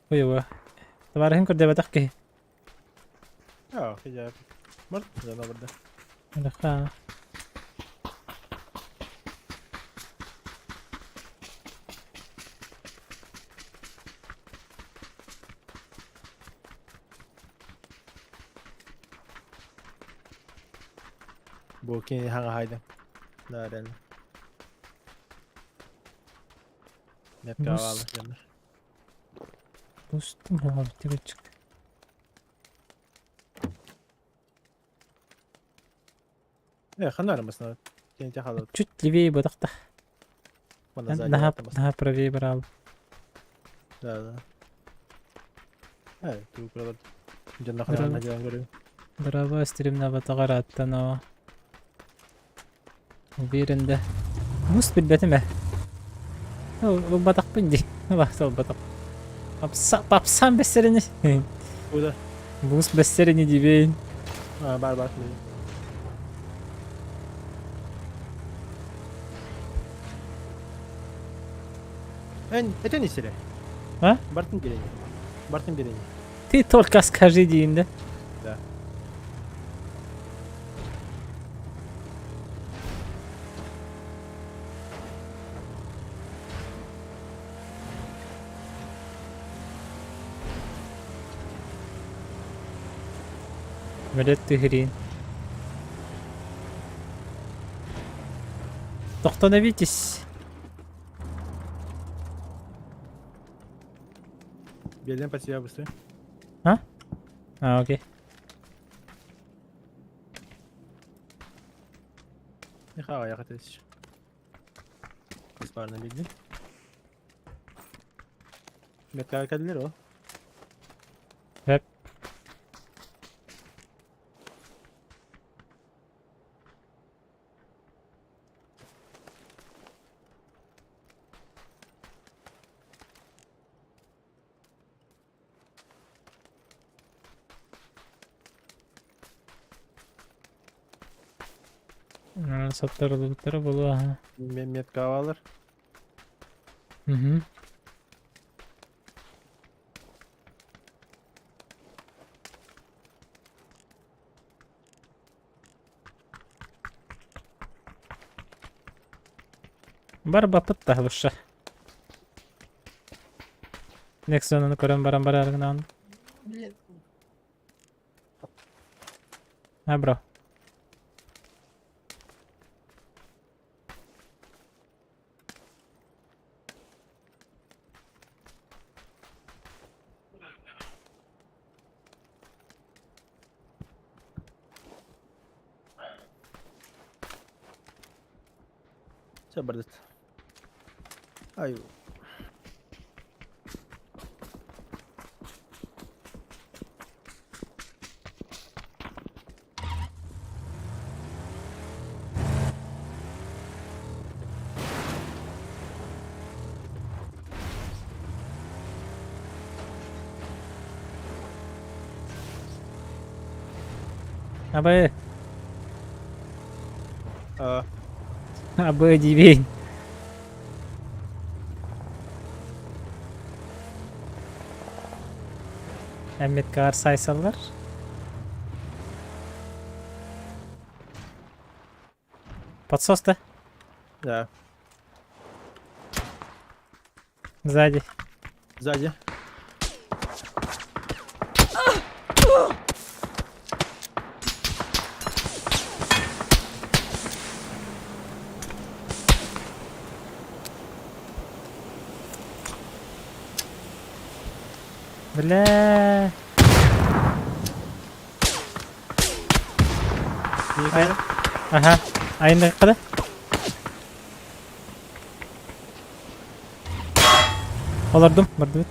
Ой, Табаарыһын көрдөбөтөх киһи. А, хотя... Может, да, да. Аха. Бу кини хаҥа хайда. Да, реально. Метка Бус. аҕалла дьоннор. Бустум хоҕобут чык. Э, ханна баран Кини тахалат. Чуть левее бодохта. Манна сзади Наһаа баттамас. наһаа правее брал. Да, да. Э, туу куралар. Дьонно Здорово. ханна дьон көрү. Браво стримна батаҕар аттано. Уверен да. Мус билбэтим ээ. Ылбатахпын дии. Ылбатах. Попса, попсам бэссэрини. Куда? Бус бэссэрини дибейн. А, бар бар. Эн, это не сире. А? Бартын берени. Бартын берени. Ты только скажи дейін да. Да. Мөлөт түһүрийн. Тохтоновитесь. Белен по себя быстрее. А? А, окей. Не хава, я хотел еще. Бесплатно бигди. Метка кадилер о. Hep. Саттарылыбыттара буолуо аха. Метка алар. Мгм. Бар баппыт таһылыша. Nexon'unu көрөн баран бараргынан. Блин. Ha бро. Все, бардыт. Ай. Абы. Абы диибин. Эммиткаар сайсаллар. Подсос да? Да. Сзади. Сзади. Бля. Ага. Айындыкка да? Олордум, бардыбыт.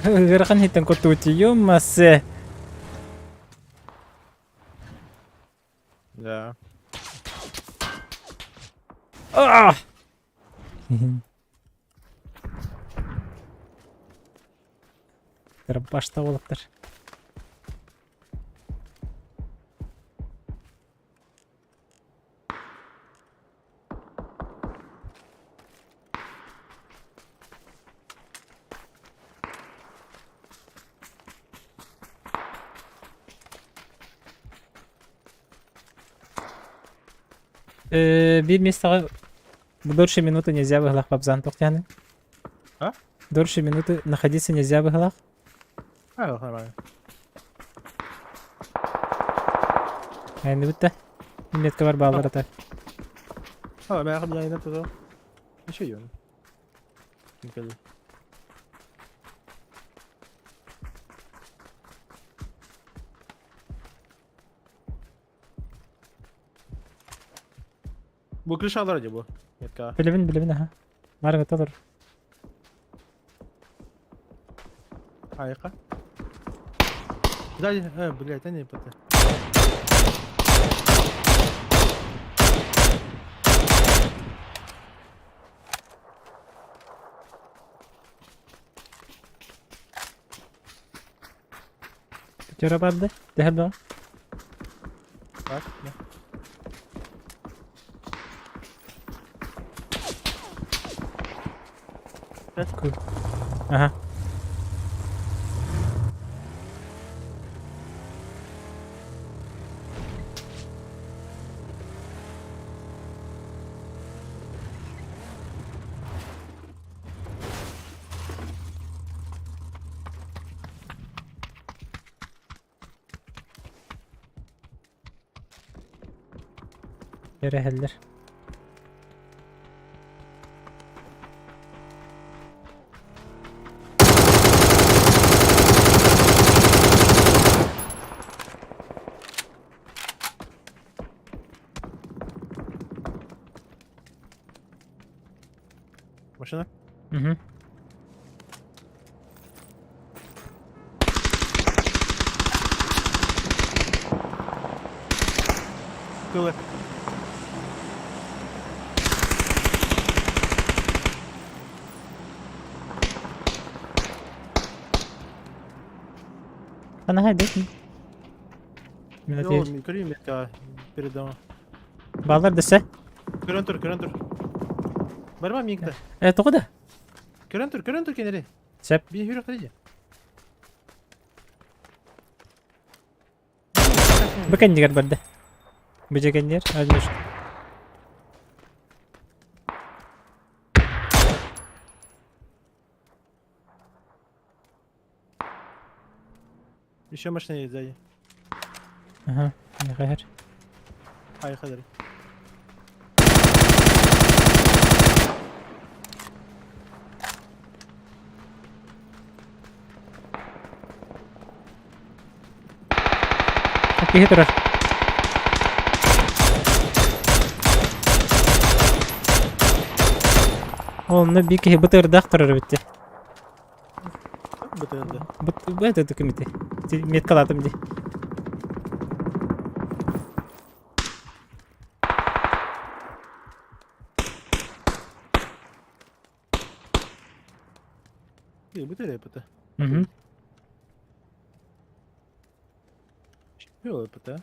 Ыарахан иһиттэн куттубут ё-массе. Да. А! Башта болуптар. Биир миэстэҕэ дольше минуты нельзя быһылаах бабзан тохтяны. А? Дольше минуты находиться нельзя быһылаах. А, нормально. Айны бүтте. Метка бар баалар ата. А, мен ақын туда. Еще йон. Ким Бу крышалар дии бу. Метка. Билебин, билебин, аха. Бар это олор. Айка. Сзади, блядь, они поты. Пятеро барды. Дэһэр баҕа. Так, да. Ага. Эрэһэллэр. Машина? Угу. Тылы. Анаһай дэтин. Мин Йоо, ответ. көрүү метка перед домом. Баллар дэсэ. Көрөн тур, көрөн тур. Барма миңді. Э, тоҕо да? Көрөн тур, көрөн тур кенери. Сөп. Би хүрэх тәйе. Бу кэннигэр барда. Бу дьэ кэннигэр. Одиночка. Еще машина едет сзади. Ага, нехайр. Поехали. Киһи турар. Онно биир киһи бытырдаах турар эбит дии. Бытырда. Быт это кимити. Меткалаатым дии. Бутыря ПТ. Угу. Чего ПТ?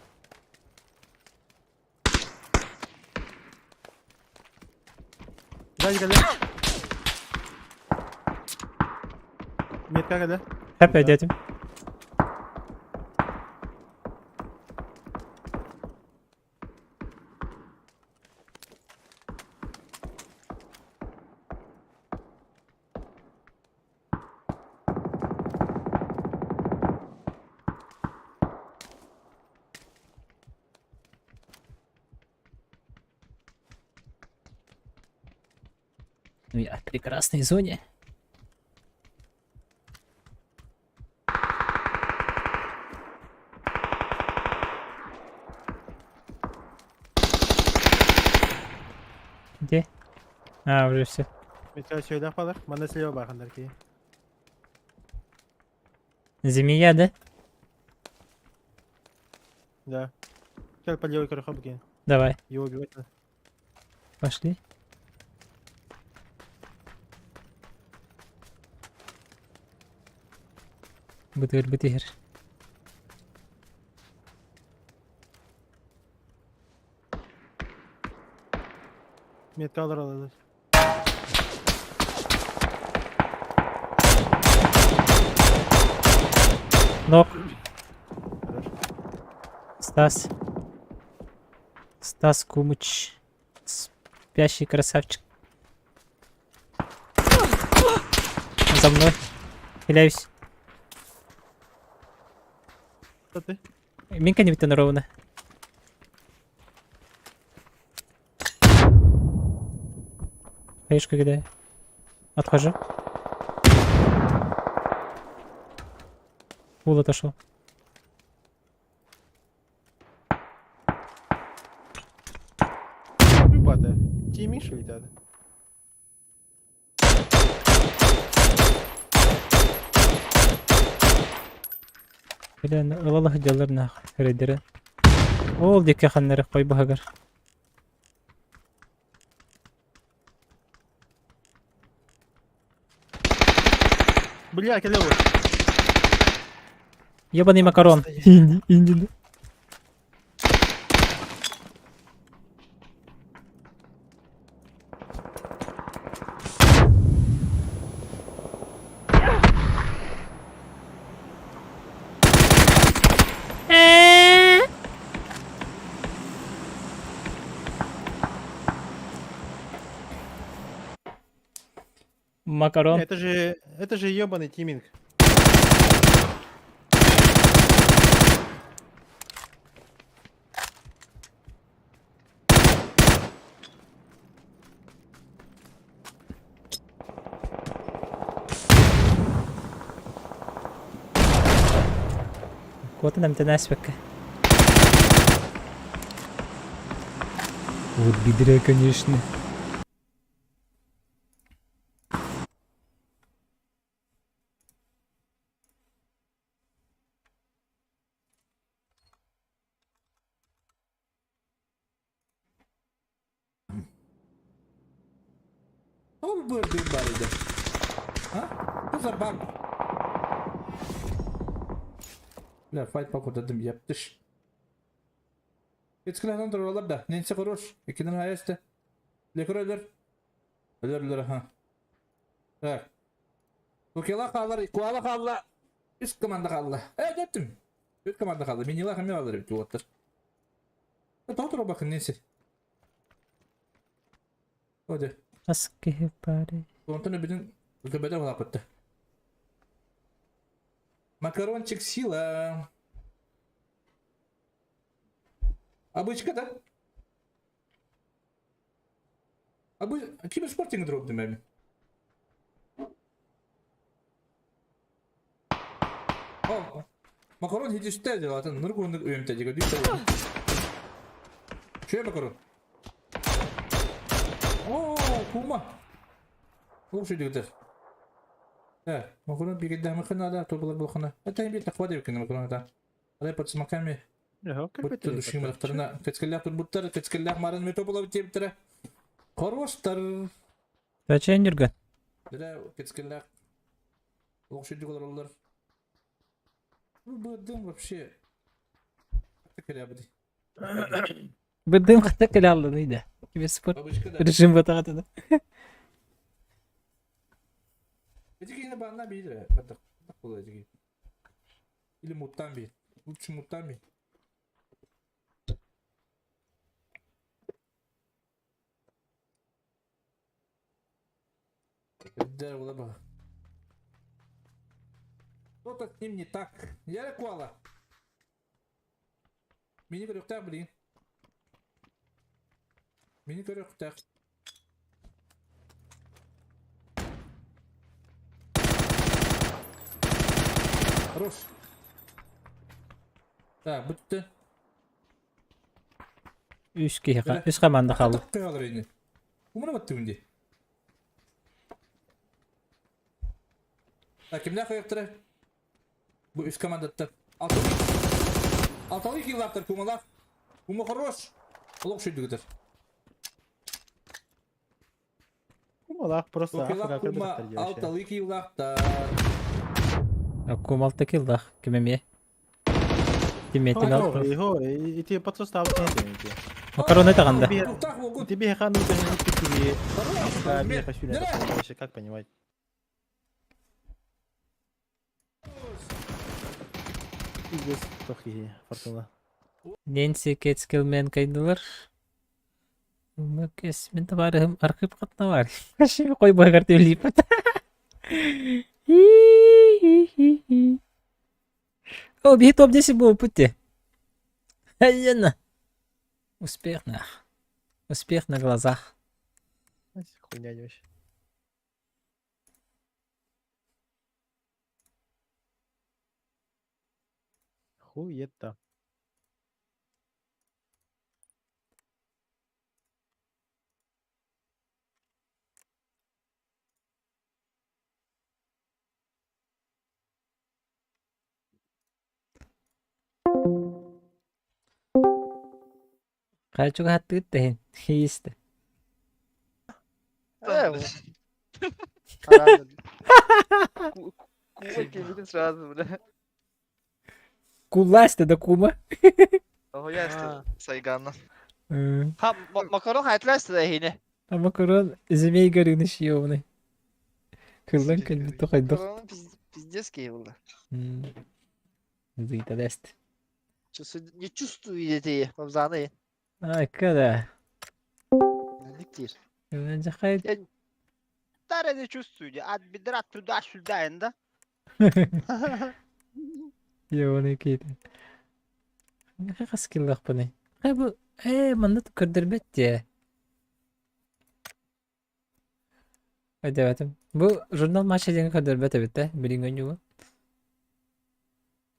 Сзади кэллэ. Метка кэллэ. Опять дядя. Ну я в прекрасной зоне. Где? А, уже все. Метка сөйләп калыр. Мана слева бархандар ки. Змея, да? Да. Сейчас по левой короху букин. Давай, Его убивать надо. пошли. Бытыр, бытыр. Метка алыр алыр. Нок. Хорош. Стас. Стас Кумыч. Спящий красавчик. За мной. Хиляюсь. Кто ты? Минка не ровно. Хаешку кидаю. Отхожу. Пул отошел. Ребята, Тимиш летят. Блин, ылалах дьаллар нах рейдері. Ол дике ханнары қой бұхагар. Бля, келе Ебаный макарон. Инди, инди. Макарон. Это же ебаный тиминг. Кota нам тенәсбәккә. Вот бедре, конечно. Тоҕо быардыыр баар этэ? А? Those are bug. Бля, файт покутадым, ептыш. Ицкіләһін туралар да, ненсе хорош, икинен хайасты. Лекер өлөр. Өлөр өлөр, ха. Так. Кукела хаалар, Куала хаалла, үс команда хаалла. Э, деттим. Үс команда хаалла. Минила хами алар бит уоттар. Тоҕо тура бакын ненсе. Оде. Аски пари. Онтон бүтүн көбөтө улапытты. Макарончик сила. Обычка, да? Абы... Киберспортинг дроп мен. О, макарон хидисте делатын, нұргүндік үйімте деген дүйті. Че макарон? О, кума. Лучше дегдер. Да, макарон бигедде махана тобылар булхана. Это бит тахвады бикин макарон да. Алай под смаками. Бутты душим лахтарына. Кецкеллях тут буттар, кецкеллях марын метопола битептер. Хороштар. Зачем Юрга? Да, кецкеллях. Олох шүдүк олороллор. Бу быдым вообще. Кэлэбити. Быдым хата кэлэ алланы да. Киберспорт Бабочка да. режим батаҕатына. Эти киһини баанна биир хаддах була эти Или муттан бир. Лучше муттан бир. Дэр була ба. Что-то с ним не так. Я куала. Мини көрүөхтээх билигин. Мини көрүөхтээх. Хорош. Так, бүттү. Үс киһи, үс команда хаалла. Тыалар ини. Умуна баттым ди. Так, кимнээх кыайыктара? Бу үс командаттан. Алталыы. Алталыы киллаахтар кумалаах. Кума хорош. Олох шүйдүгүтэр. Кумалаах просто Кумалаах Африка кума көрбөтөхтөр диye вообще. алталыы киллаахтар. Кумалта киллах ким эмиэ. Тимметин алты. Его, ити под состав не Макароны таганда. Тухтаах буолгун. Тебе хану тебе Хорош. Мне хочу вообще как понимать? Пиздец, тохи, фортуна. Нэнси Кэтскилмен кайдылар. Мөкес мен табарым архив катна бар. Каши кой байгар төлипет. О, би топ 10 был пути. Айна. Успех на. Успех на глазах. Хуйня не вообще. Хуета. Кайчуга хаттыгыт тэһин. Хийсте. Э, вот. Кума кемитин сразу, бля. Куласты да кума. Охуясты Сайганна. М. Ха, макарон хайтласты да хине. А макарон змей Горыныч ёбаный. Кыллан кэлбит тухайдах. Макарон пиздец было. Зыйталест. Не чувствую эти бабзаны. Ай, когда? Диктир. Жахай. Старый не чувствую, от бедра туда-сюда, да? Ёбаный кейт. Хас киллах баны. Хай бу э манна көрдөрбөт те. Өйдөбөтүм. Бу журнал матча деген көрдөрбөт эбит да, билин өнүгү.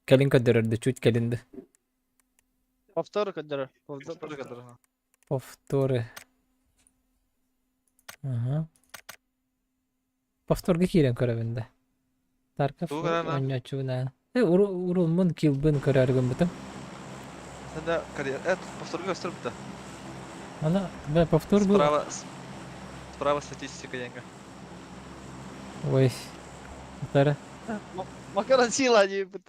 Кэлин көрдөрөрдү, чуть кэлинди. Повторы көдөрөр. Повторы көдөрөр. Повторы. Ага. Повторга киирэн көрөбүн да. Тарков Тугу көрөр оонньооччубун Э, уруммун килбин көрөргүн бутум. Сен карьера. Повторга көстөр бутта. Ана, бля, повтор был. Справа справа статистика деньга. Ой. Тара. Макарон сила не бут.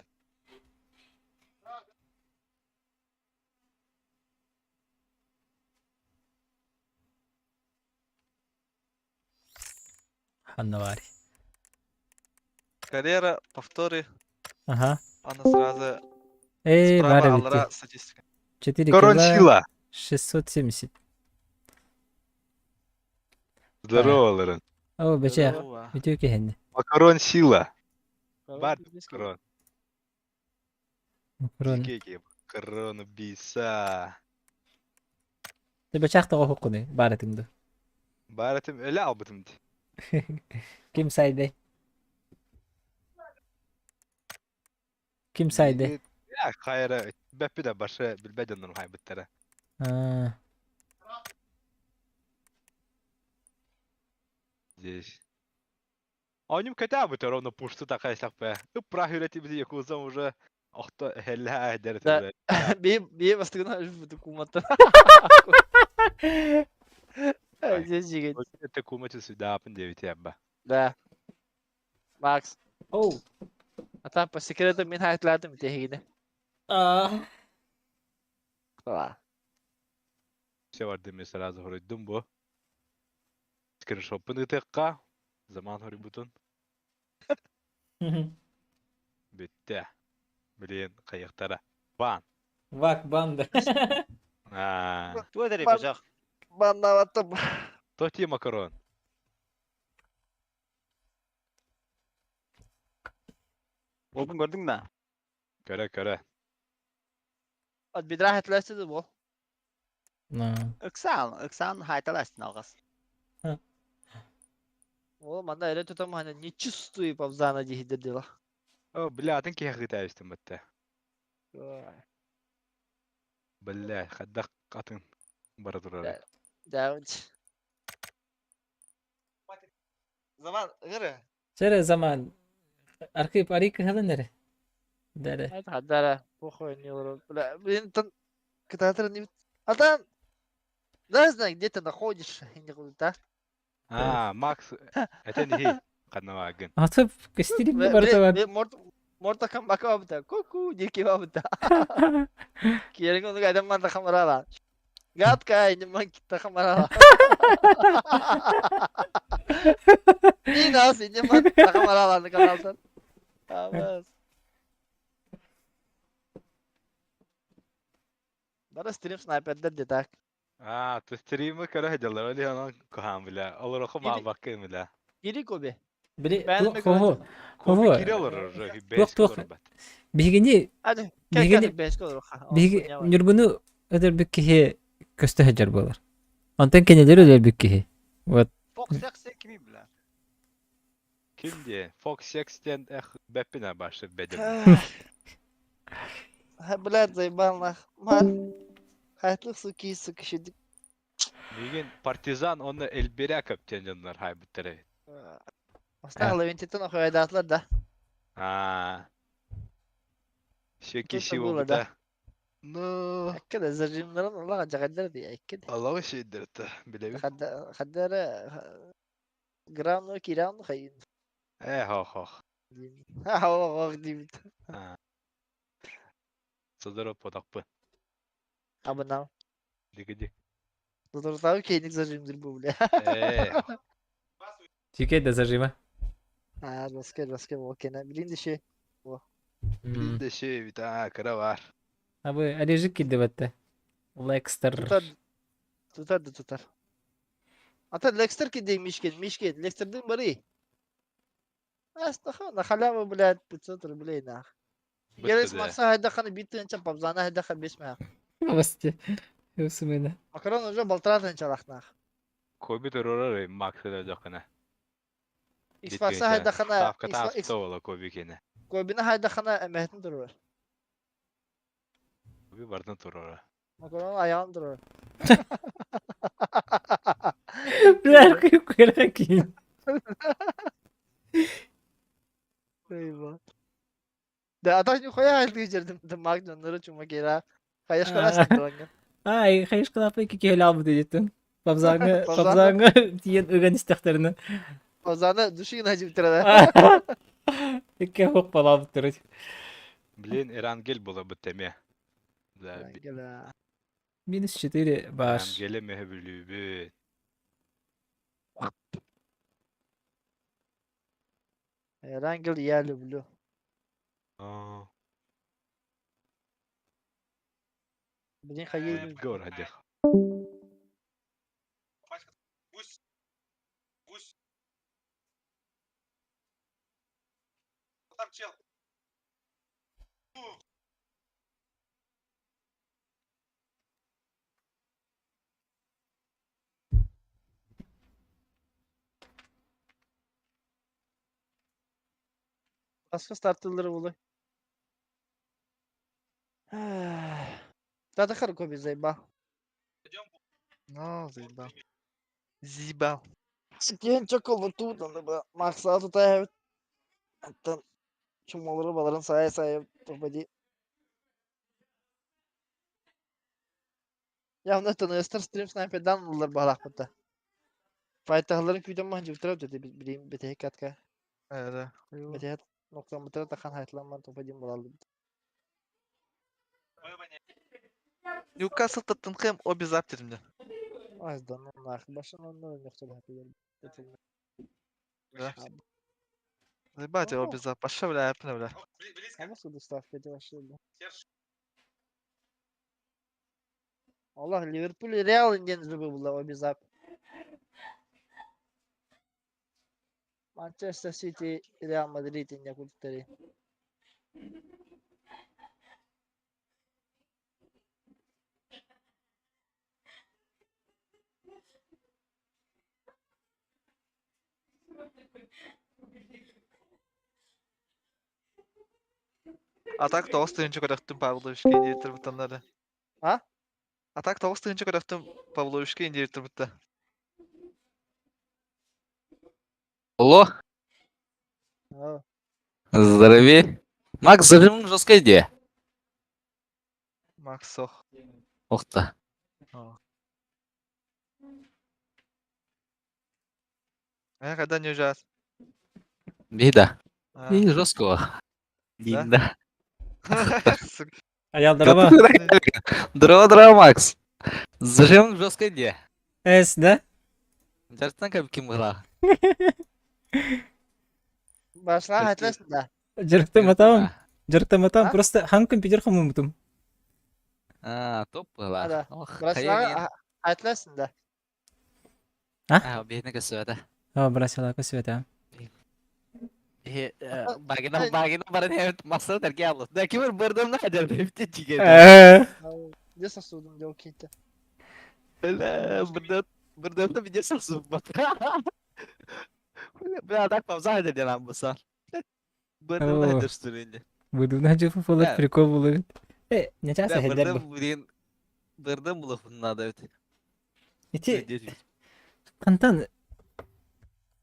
Ханнавари. Карьера, повторы. Ага. Она сразу Эй, справа бара алра битти. статистика. 4 Корон кило сила. 670. Здорово, Лорен. О, бече. Здорово. Бүтүү кехенди. Макарон сила. Бар макарон. Макарон. Кеки, макарон убийца. Ты бечах того хукуны, баратыңды. Баратым өлө албытым ди. Ким сайды? Ким сайды? Я хайра бәппи да башы билбе дьоннорум хайбыттара. А, Здесь. А ним хотя бы ровно пушту такая сапе. Прахюрати бизи якузам уже. Охто хелла дерет. Да. Би би бастыгына бу кумата. Здесь жигит. Это кумати сюда апын девять ябба. Да. Макс. Оу. А там по секрету мин хайтлаатым тиһигини. Аа. Аа. Все барды мен сразу хоруйдум бу. Скриншоппун ытыахха. Заман хоруйбутун. Бүттэ. Блин, хайыктара. Бан. Вак банда. Аа. Туа дери бежах. Баннаваттым. Тоти макарон. Олбун көрдүң да? Көрө көрө. От бедра хайтлаасты бу. На. Ыксаан, ыксаан хайталастын алгас. О, манда эрэ тутам хана не чувствую павзана диһидер дела. О, бля, атын киһи кытаабыстым бытта. Бля, хаддах атын бара турар. Да. Заман, ыры. Сere zaman. Архип арик хадын эре. Дәрі. Это хаддара, похуй не урод. Бля, блин, там кататор не... А там, да, знаю, где ты находишься, не да? А, Макс, это не хи. Канавагын. Атып кестирип барда бар. Морта камбака бабыта, ку-ку, дики бабыта. Киерин оны гайдан манда хамарала. Гадка, не ман китта хамарала. Не нас, не ман хамарала на каналдан. Абас. Бара стрим снайпердер де так. А, ты стримы көрө дялар, оли анан кахан бля. Олар хо ма бакы бля. Кири кобе. Били Бән хо Кофе кире олар уже, бес туох. олар бат. Биһигини Hadi. Биһигини Кел бес olur. биһиги Нюргуну өдөр бүк киһи көстө хәҗәр болар. Онтон кенелер өдөр бүк киһи. Вот. Fox X kimi бля. Ким де? Fox X-тен эх бәппине башы бедим. Ha, блядь, заебал нах. Мар. Хайтлык суки, суки, шедик. Мигин партизан оны Эльберяков тенженлар хай биттере. Аста Левентитен охуйдатлар да. А. Шеки Тут ши было, да. да. Ну, Эккеде зажимнарын Аллаға жагаддар ди, эккеде. Аллах шейдирти, билебин. Хаддар грамну кирамну хайын. Э, хо хо. Ха, ох, дибит. А. Сылдырып подакпы. Абынау. Дигиди. Дуртау кейник зажимдир бу, бля. Э. Чике да зажима. А, баске, баске, окей, билин деши. Билин деши, бита, кыра бар. Абы алежик кидди батта. Лекстер. Тутар. Тутар да тутар. Ата Лекстер ки дейм мишкен, мишкен, Лекстердин бары. Астаха, на халяву, блядь, 500 рублей, нах. Гелес Макса хайдаханы бит тынча, пабзана хайдаха беш мах. Басте. Өсүмена. Макарон уже балтыра тынча лахнах. Коби турорар Макса да жакына. X-Max'a хайдахана Ставка таапта Коби кене. Кобина хайдахана эмехтин турur. Коби бардын турора. Макарон ayağın durur. Бля, архип кыра кин. Eyvah. Да, а так нихуя айлы жердим Магнумнары чума кера. Хайышкаласың дронга. Ай, хайышкалапы ки кел албы дедиттин. Пабзаңы, пабзаңы тиен өгөн истехтерини. Пабзаны душигин ажып турады. Икке хоп балабы турат. Блин, Ирангел было бы теме. Да. Ирангел. Минус 4 баш. Ирангеле мөһөбүлүбүт. Эрангел я люблю. А. Блин, хайы. Гор хадих. Гусь. Там чел. Başka starterları bulay. Тадахар коби заебал. Ну, заебал. Заебал. Ден чокол тут, Макса тут Аттан чумалары баларын сая сая попади. Явно тыныстыр стрим снайпердан улар балак бутта. Файтахларын күйден махын жуптырап dedi билейм бетеhe катка. Да. Бетеhe Нокламытыра тахан хайтламан топ-1 буолаллыбыт. Ньюкасл Тоттенхэм обе заптеримде. Аздан нах башын онно нөхтөр хатыгар. Да. Заебать, обе зап. Паша, бля, япна, бля. Ama доставка başladı. Allah Liverpool Real инден жыбы була обе зап. Manchester City Real Madrid инде курттары. А так тоғыз тыһыынча көрөхтүм Павловичка индиир бутаннары. А? А так 9 тыһыынча көрөхтүм Павловичка индиир бутта. Алло, здоровей. Макс, зажим жесткая идея. Макс сох. Ух ты. А когда не ужас? Беда. А. И жесткого. Да? Да. Сука. Аял, здорово. Здорово, здорово, Макс. Зажим жесткая идея. Эс, да? Жартан как ким игра. Башла хайтласın да. Жырықтым Жырықтым А? просто хан компьютер хомумутум. А, топ была. Да. Ох, Башла хайтласın да. А, бедный косвета. А, бросила косвета. Багина, багина баран масса терки алды. Да ким бырдым на хадер бепти чиге. Ne sasudum diyor ki. Бля, бырдым, бырдым да видео сасу. Бля, так пауза хадер делам буса. Бырдым да хадер стуринде. Буду на жуфу фолот Да. прикол булып. Э, не часа Бля, хедер бу. бырдым блин. Бырдым булып надо ведь. Ити кантан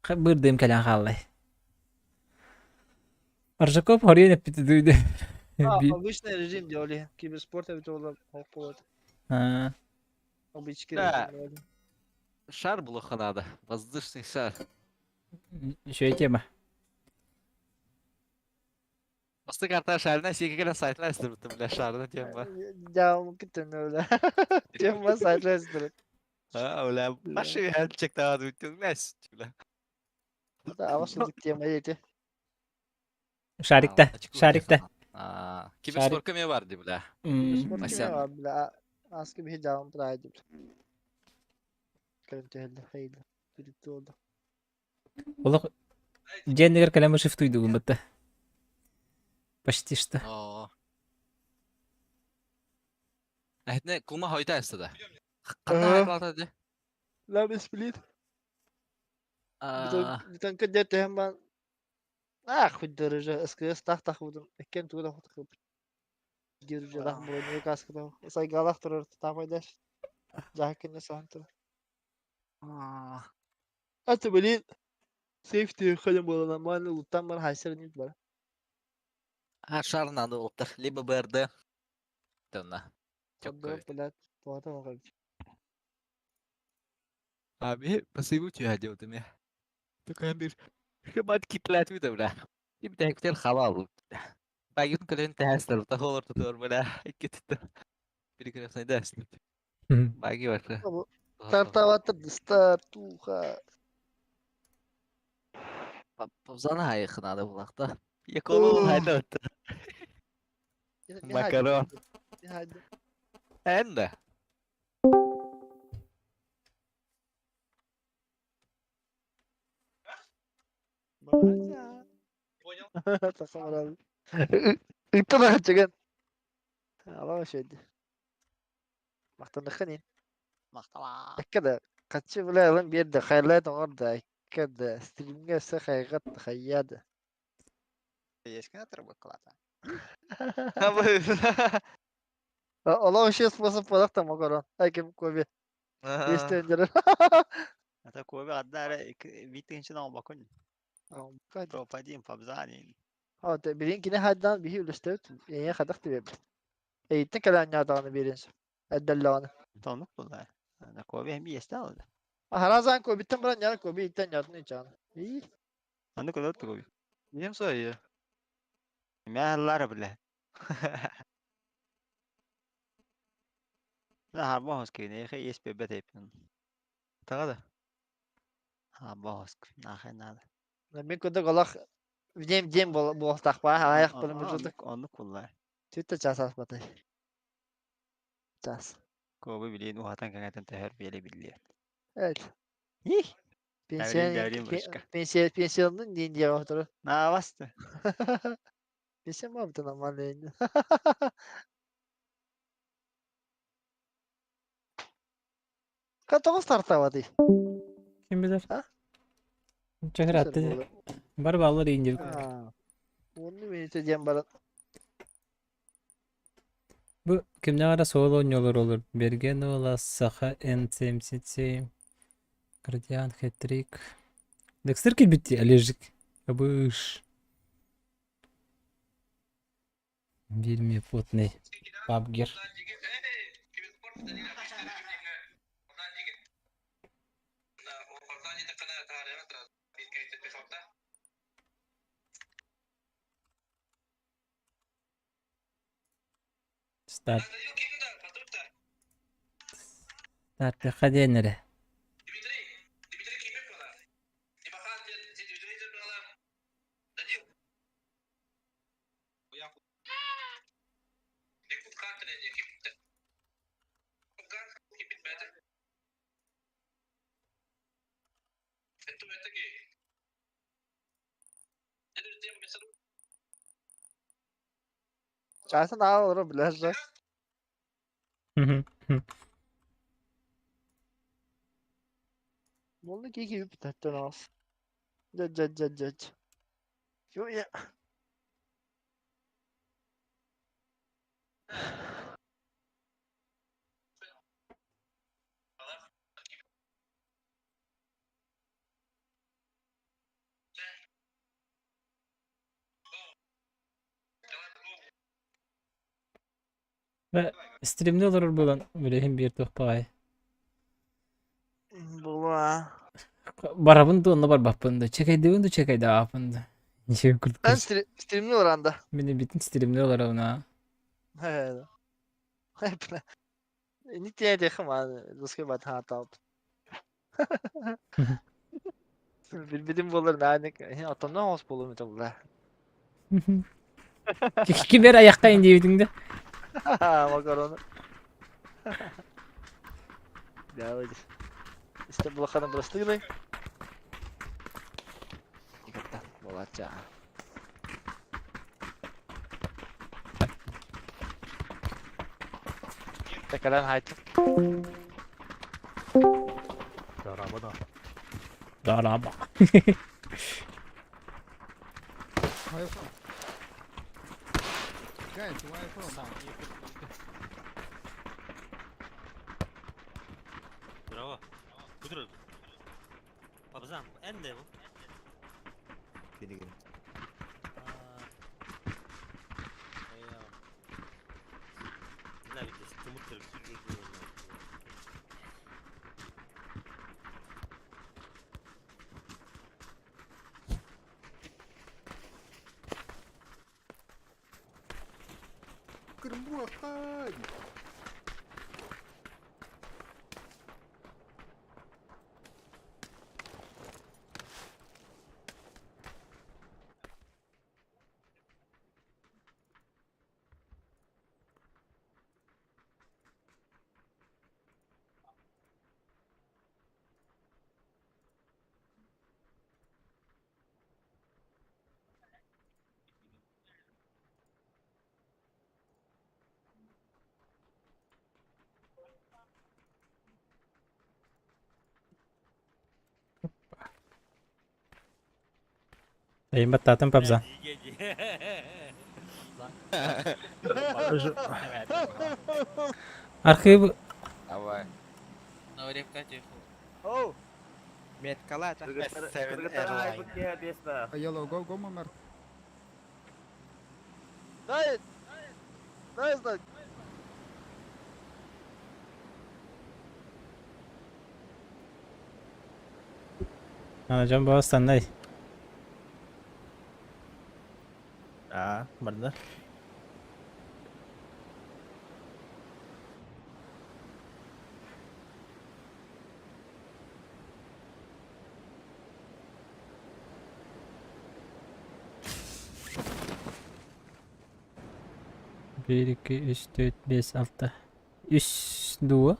бырдым калан халлай. Аржаков хорьен эппити дуйды. А, обычный режим делали. Киберспорт это было вот. А, Обычный Да. режим делали. Шар булуха надо. Воздушный шар. еще и тема. Басты карта шарына секі сайтына істіріпті, бля, шарына тема. Я кітін öyle. Тема сайтластырып. А, бля, башы чек табады өттің, бля. Да, авашылдык тема ети. Шарикта, шарикта. Киберспортка ме бар ди, бля. Киберспорт Асян. кеме бар, бля. Аскы bir жауым тұрайды. Көрінті хейлі. Түрікті oldu. Олох Дженнигер калема шифтуйду гумбатта. Почти что. О. Әйтне, кума хойта әсті да. Қандай айтылады ди? Ла сплит. А, Бүтән көдә һәм бан. Ах, хоть дөрәҗә СКС тах-тах будым. Иккен тугы хот кылып. Дөрәҗә лах бу не каскада. Сай галах турыр тамайдаш. Жакын сантыр. Это блин. Сейфти ходим было нормально, лутам бар хайсер нет бар. А, шар надо ултар, либо БРД. Тына. Чокко, блядь, туата могыл. А ми пасиву тебя делать мне. Такая бир. Хабат китлят вида, бля. И бля, хотел халал. Багын көлен тәстер, тахолар тутор, бля. Кетті. Bir kere sen dersin. Баги бар. Тартаватыр стартуха. Павзана айқын ады булақта. Яколу хайда өтті. Макарон. Энді. Понял. Ыттана чыгын. Ала шөйді. Мақтанықын ен. Мақтала. Әккеді. Қатшы біле алын берді. Хайрлайды оңырды. Әккеді. Стримге сі хайғат хайяды. Ешкін атыр бұл қылата. Ола вообще способ подақта макарон. Әкем көбе. Естендір. Ата көбе аддары битігінші бакун. Топ-1 пабзани. А, билин кine хайдан биһи үлестебит. Эйе хадах тибеп. Эйттен кэлэн няданы беринс. Эдделланы. Тонук була. Ана көбе hem естен алды. Харазан көбиттен баран яны көбе иттен ядын ичаны. И Аны көбе өттү көбе. Ем сой. Мэ бля. Хаба хоскин, эхе есть бебе тепин. Тага да. Хаба хоск, нахай надо. Мен курдук олох дем дем буолтахпа аайах бары мужутук. Онну куллар. Түттэ час аспатай. Час. Кобы билин ухатан каңатан төһөр биэле биллиэ. Evet. Их. Пенсия Дәврин башка. пенсия пенсионный день диye отыру. Наавасты. Пенсия ма бит нормально енді. Катоғыз тартабады. Ким билер? А? Чехер атты. Бар баллар индир. Оны минуты дем барат. Бу кимне ара соло ойнолор olur. Берген ола Саха НЦМЦ. Градиан хетрик. Декстер килбитти Олежик. Абыш. Бирме потный. Пабгер. Старт. Старт хаденере. Часын алыр билер. Bunu ki gibi bir az. Cec cec cec cec. Yo ya. Ve стримде олорор буолан билэһин биир туох баҕай. Була. Барабын да онно барбаппын да, чекайдыбын да чекайдаабаппын да. Ничего курдук. Ben streamli oranda. Мин битин стримде олоробун аа. Evet. Hep. Niet jij maar उसके बाद हाँ top. Билбитим болар наник атамдан хос болор метен була. Кимер аяққа диэбитиҥ да. Макароны. Давайте. İşte bulakana burası değil. Dikkat болача. Текалан хайт. Дараба да. Дараба. Guys, where are you from? Bravo. Budur. Babazan, en de bu. Gini gini. Эйин баттаатын пабза. Архив Давай. Оу. Меткала S7 Airline. Yellow, go, go, Mamar. Дай. Дай знать. Анажан баҕастаннай. А. А, барда. Биир, икки, үс, түөрт, биэс, алта. Үс дуо?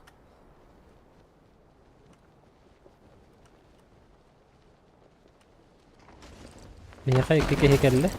Биһиэхэ икки киһи кэллэ.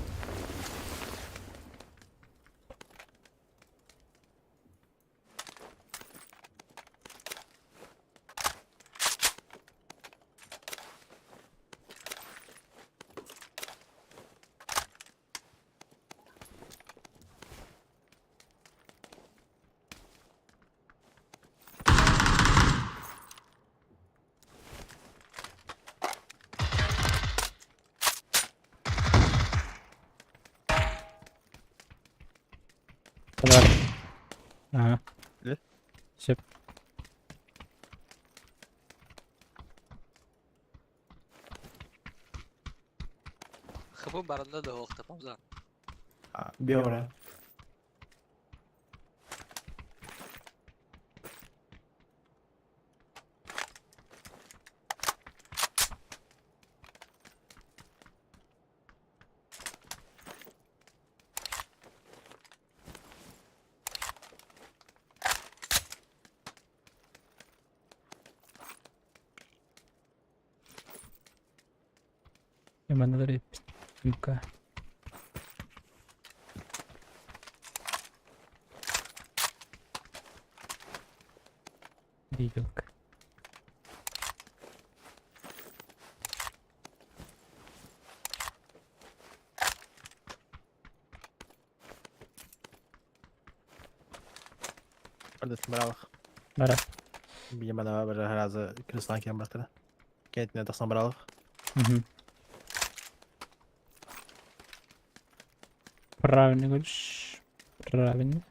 Бар. Ага. Сөп. Хабы барында да оқ тапамзан. Биора. Манналар МК. Виделка. Бардыс баралых. Бара. Видимо, бір разы Кыргызстан кем бартыра. Кентіне тақсан баралых. Угу. Правильно говоришь. Правильно.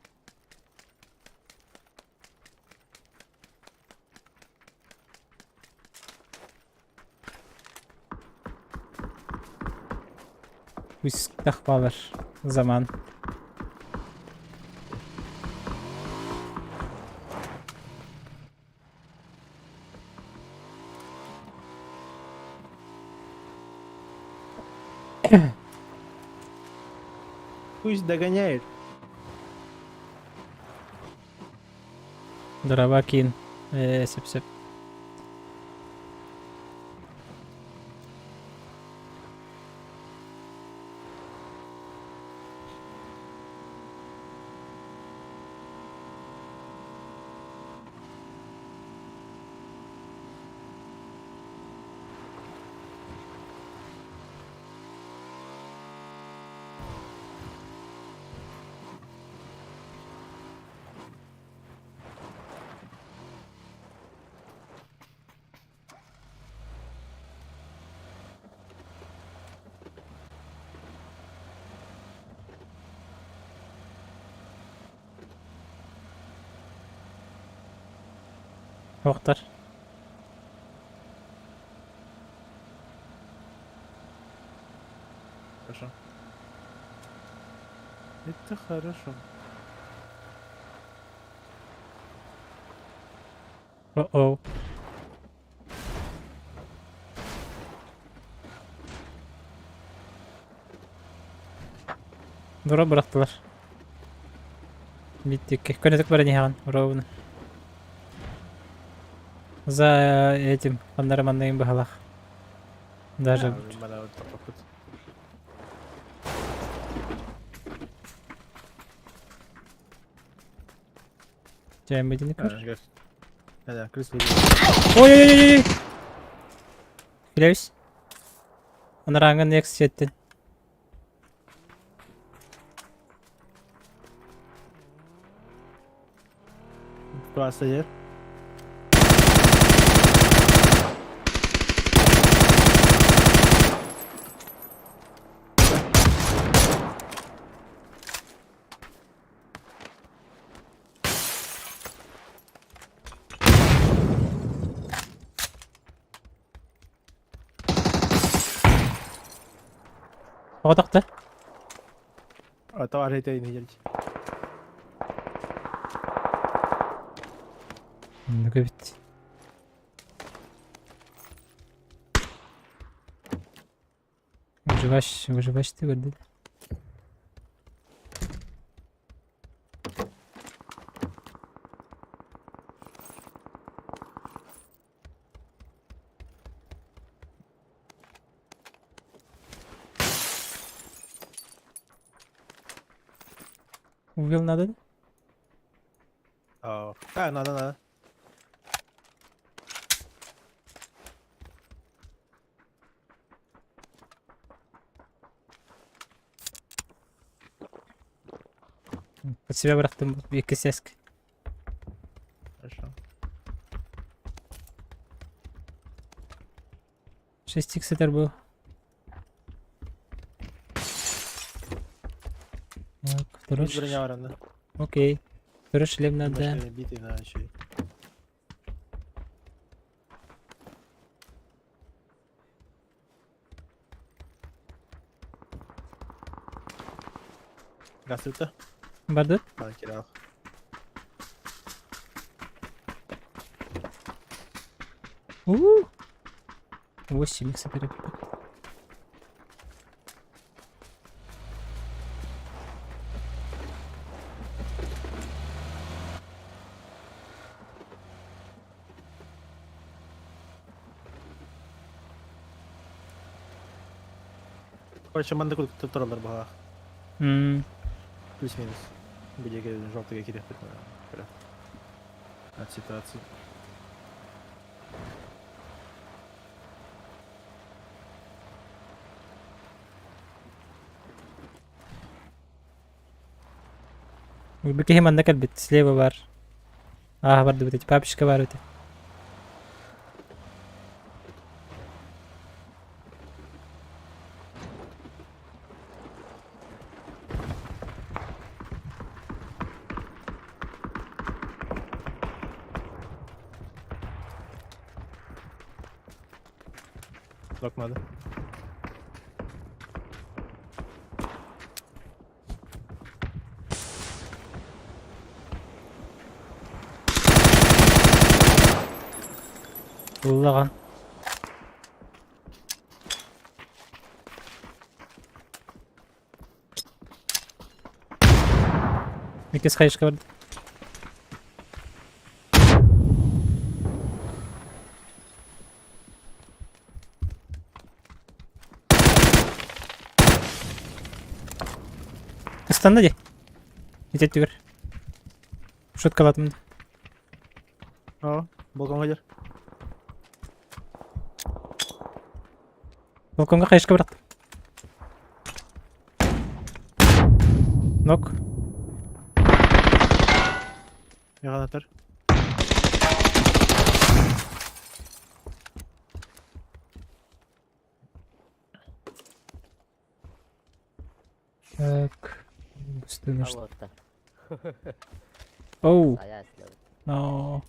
Пусть балар заман. Пусть догоняет. Дровакин. Сеп сеп. Оқтар. Хорошо. Это хорошо. О-оу. Дора bıraktılar. Bittik. Көнөтүк бар ниһаган, ровно. За этим, аннары манныйын баһалах. Даже Жайын көр. Да, крыс Ой-ой-ой-ой! Билебиз. Анараңын экс жеттин. Класса жер. Оҕотохто. А то арыйта ини Оннук эбит. Выживач, выживач ты көрдө. Угол надо? А, надо, надо. Под себя бырахтым икки сеск. Хорошо. Шестик сытар был. Так, второй. Броня баранна. Окей. Второй шлем надо. Машина битый на еще. Гасыта. Бардыт? А, терял. У. 8 их сытар. Короче, манды кут туралар баҕа. Плюс-минус. Где желтый какие-то От ситуации. Бикеһи манна кэлбит. Слева бар. Ааһа бардыбыт эти. Папочка бар эти. Лок надо. Уллаҕан. Иккис хайышка барды. Ыстанна дии. Итеттигэр. Шуткалатым. О, балконга дер. Балконга хайышка бырахтым. Нок. Меганатор. Так. Быстрый наш. Оу. Но.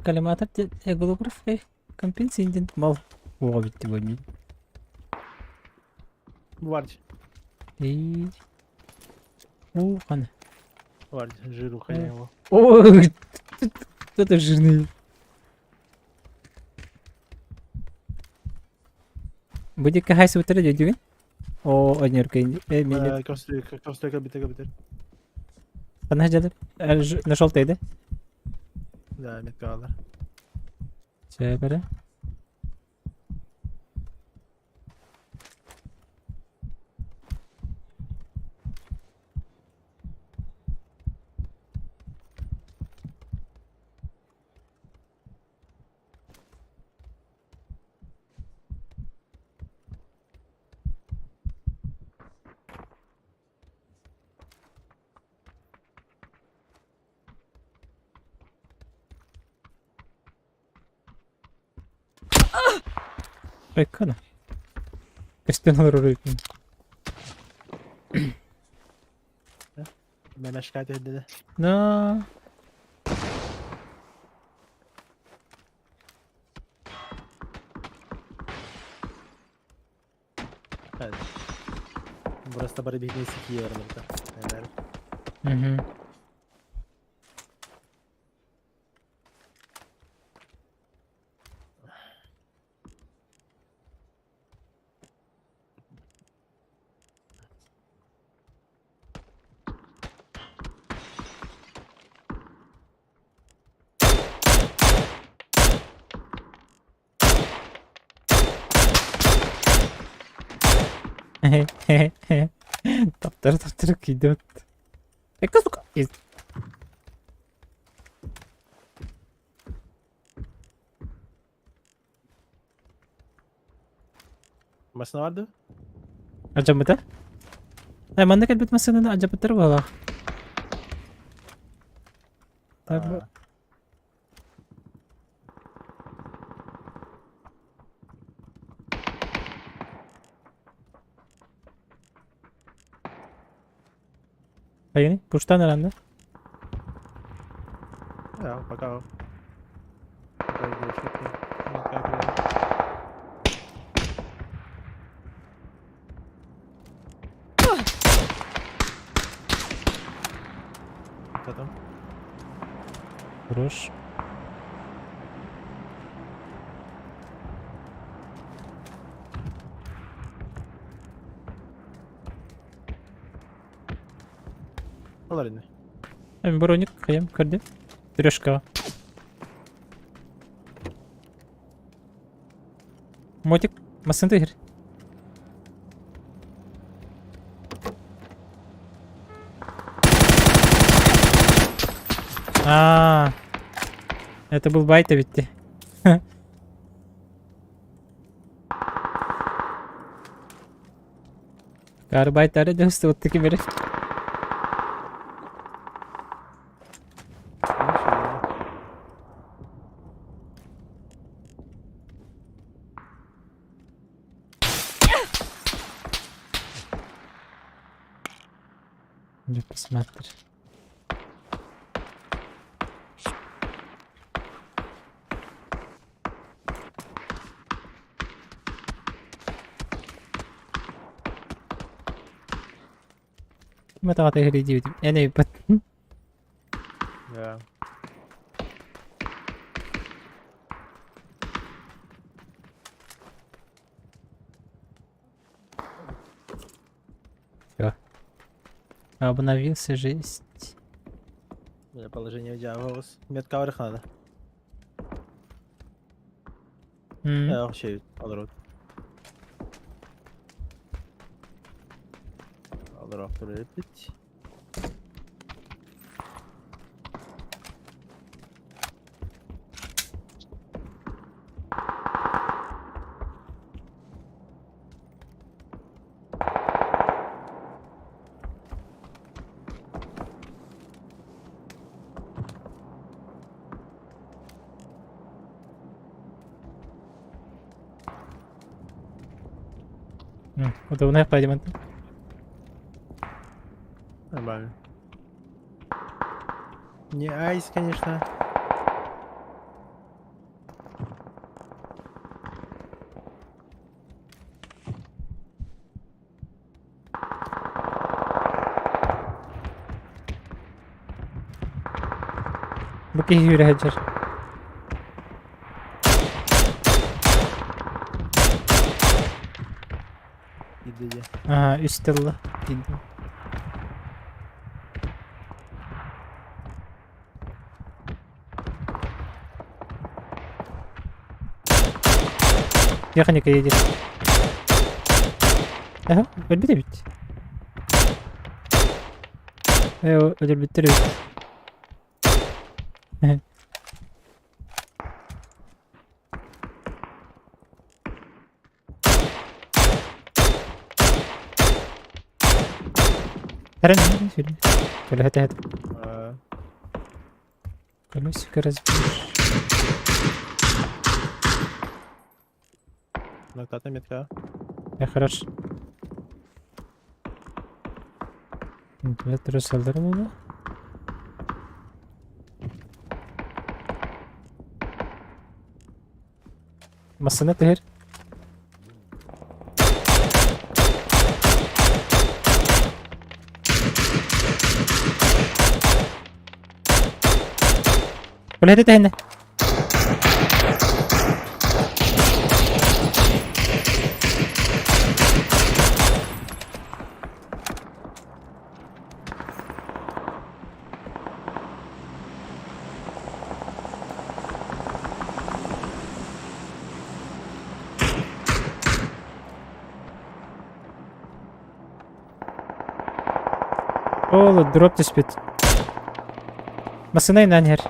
Коллиматор голограф компенсиндин мал. О, ведь ты возьми. Варч. И... У, хан. Варч, жиру хозяева. Ой, это жирный. Будет кахайс утра дядюгин? О, одни руки. Э, Костюк, кабитер, кабитер. Она ждет. Нашел ты, да? Да, метка Все, бери. Айкана. Көстөн олорор эбиппин. Мемешка dedi. Но. Просто бары биһиги ситии барыларда. Угу. Таптары таптары кийдибит. Эка сука. Машина бар дуо? Алдьаммыта? Э, манна кэлбит массыынаны алдьаппыттар буоллаах. Так, Хайыны? Пуштан аранда. Да, пока. Кто там? Хорош. Олар ини. Эм броник хайам көрдүм. Трешка. Мотик массыына түһэр. А, это был байт эбитти. Карбайтары дөөстө оттуки бери. Иди посмотри. Ким атаҕата иһэрий диэбитим. Эн өйбөт. Да. Всё. Обновился жесть. Бля, положение дьяволос. Метка вверх надо. М. Э, вообще, олорот. Олорот прилепить. Удобно пойдем. Нормально. Не айс, конечно. Бу киһи үрэһэдьэр. Иди, Ага, үс тылла. Техника едет. Ага, өлбүт эбит. Э, өлөрбүттэр эбит. Эрэн, сүрүн. Көлөһөтө эт. Колесико разберешь. Ноката метка. Я хорош. Вентилятор салдырым оны. Массыына түһэр. Көлөһөтө тэһиннэ. Ол дроп түспүт. Массыына иннан иһэр.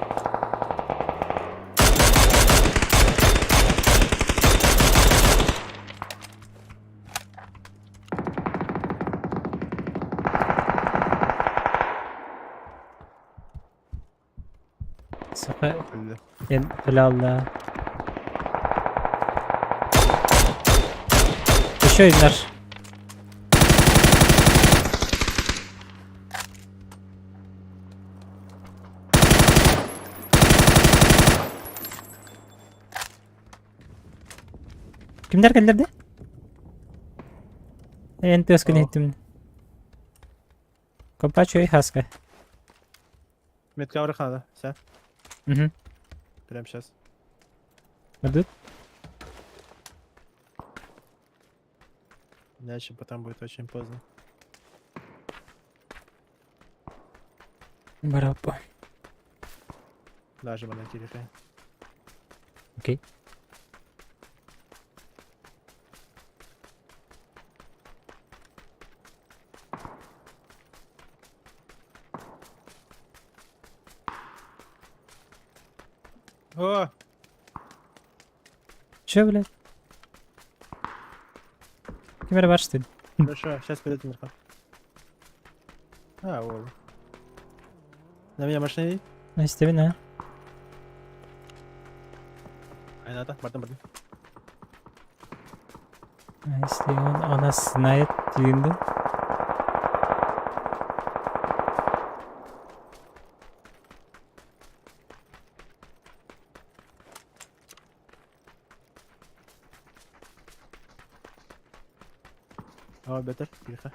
Саха эн филиалла. Еще и наш. Кимдер келлерди? Эн тыаскын иһиттим. Компа чуй хаска. Метка надо, все. Угу. Прямо сейчас. Идут? Иначе потом будет очень поздно. Барапа. Даже на телефоне. Окей. О! Че, блядь? Кем бар что ли? Хорошо, сейчас придет Мирка. А, вот. На меня машина едет? На Стивена. Ай, надо, бардым, бардым. А если он о нас знает, дегенде. О, бетер, тихо.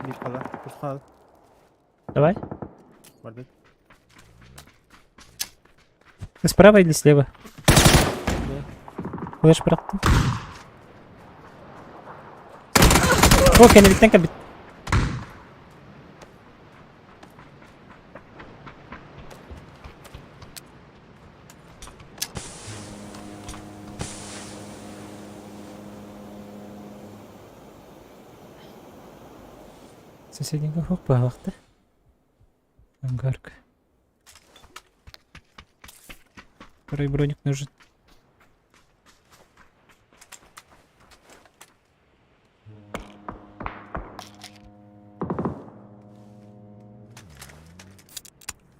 Bir kala, bir kala. Давай. Бардым. Ты справа или слева? Да. Куда ж бырахтым? О, кэннибиттэн кэлбит. Соседнего хук баалахта. Ангарка. Второй броник нужен.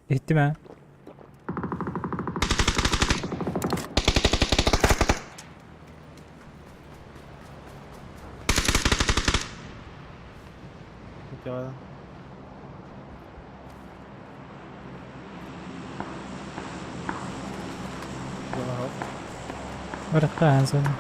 Иһиттим ээ. Давай. Барахтаан зона.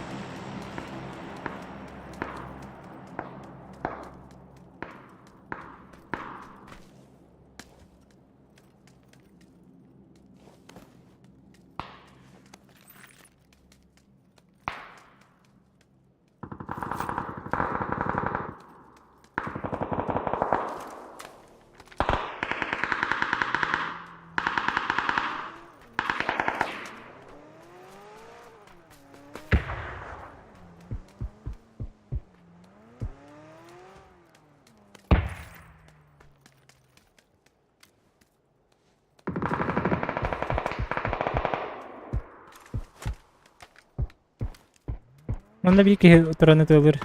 Манна биир киһи туран ытыалыыр.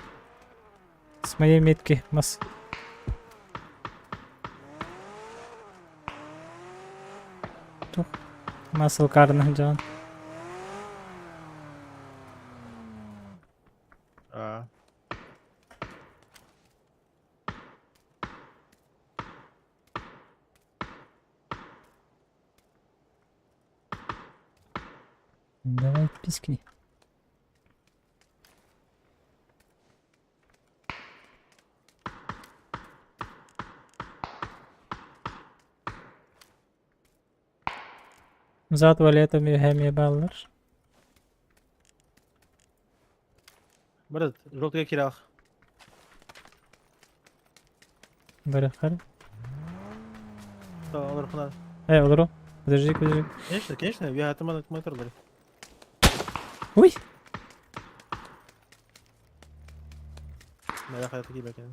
С моей метки мас. Масыл карны дьон. А. Давай пискни. За туалетом үһэ баллар. Брат, желтый кирах. Барахар. Олор хна. Э, олору. Подожди, подожди. Конечно, конечно, я атоман моторлар. Ой! Моя хата такие бэкен.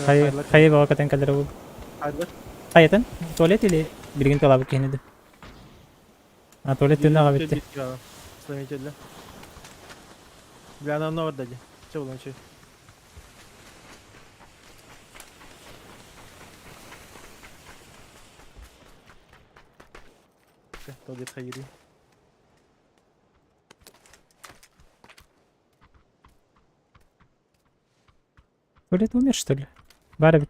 Хай хай баҕа кэлэр бу. Хайатын? Туалет или билигин туалабыт киһини А туалет түнэ аҕа битти. Сломитель. Бля, она новый дали. Че было ничего? Туалет хайри. Туалет умер, что ли? Бара ведь.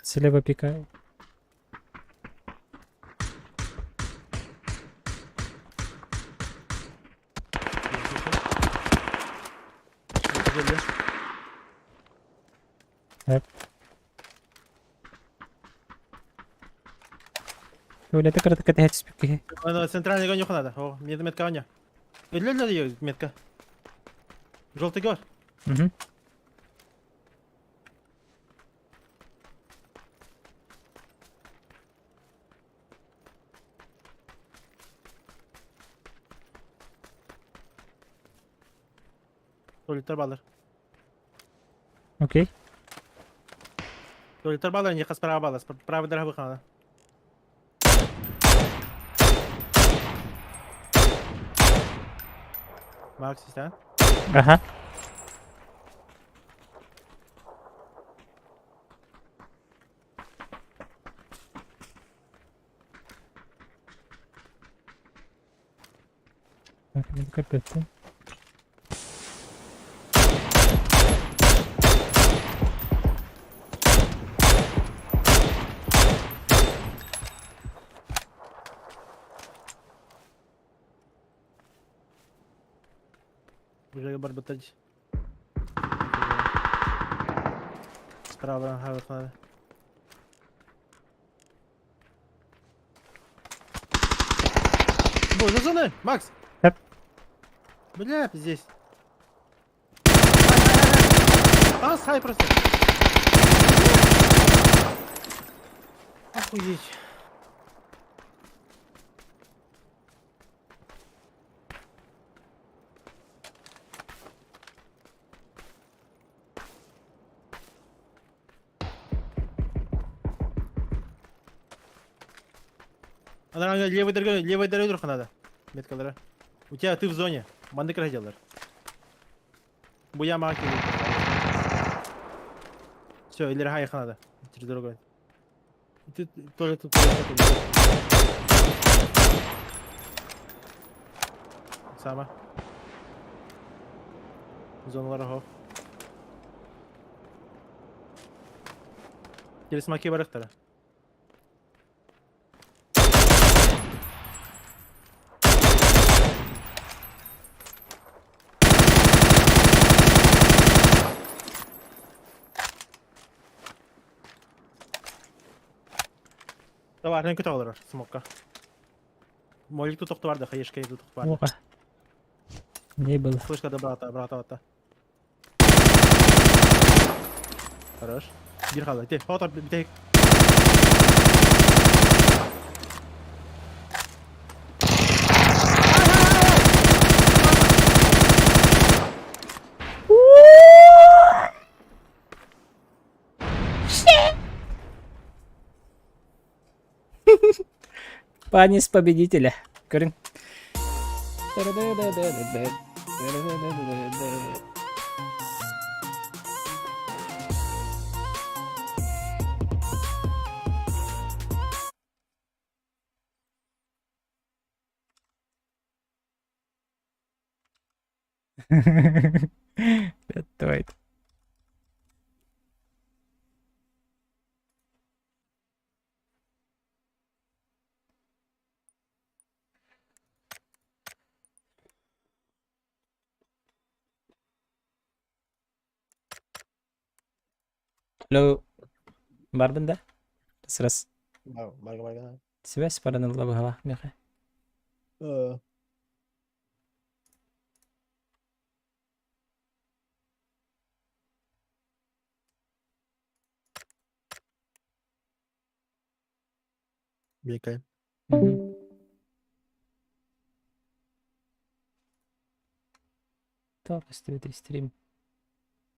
Слева пикает. Hep. Туалеты кыратык кэтэһэ түспүт киһи. Центральный конюх надо. О, мне метка у меня. Метка. Желтый гор. Угу. Туалеттер балар. Окей. Туалеттер балар, не справа балар. Правый дорога выхода. Макс, да? Ага. Так, ну капец. Уже барбатать. Справа, ага, надо. Боже, за мной! Макс! Хэп. Бля, здесь. А, схай просто. Охуеть. Она левой дорогой, левой дорогой надо. Меткалара. У тебя ты в зоне. Манды делар. Буя маки. Все, или рахай надо. Через дорогу. Ты тоже тут. Сама. Зоналар хо. Через маки барахтара. Давай, рынку олорор, смокка. Молик тут тохту бар да, хаешка тут тохту бар. Оха. Не было. Слышка да брата, брата ата. Хорош. Bir kaldı. Те, фото битек. Панис победителя. Көрүҥ. Давай. Алло, барбын да? Срас. Барга барга. Связь баран ылла быһалаах миэхэ. Бекай. Так, стрим.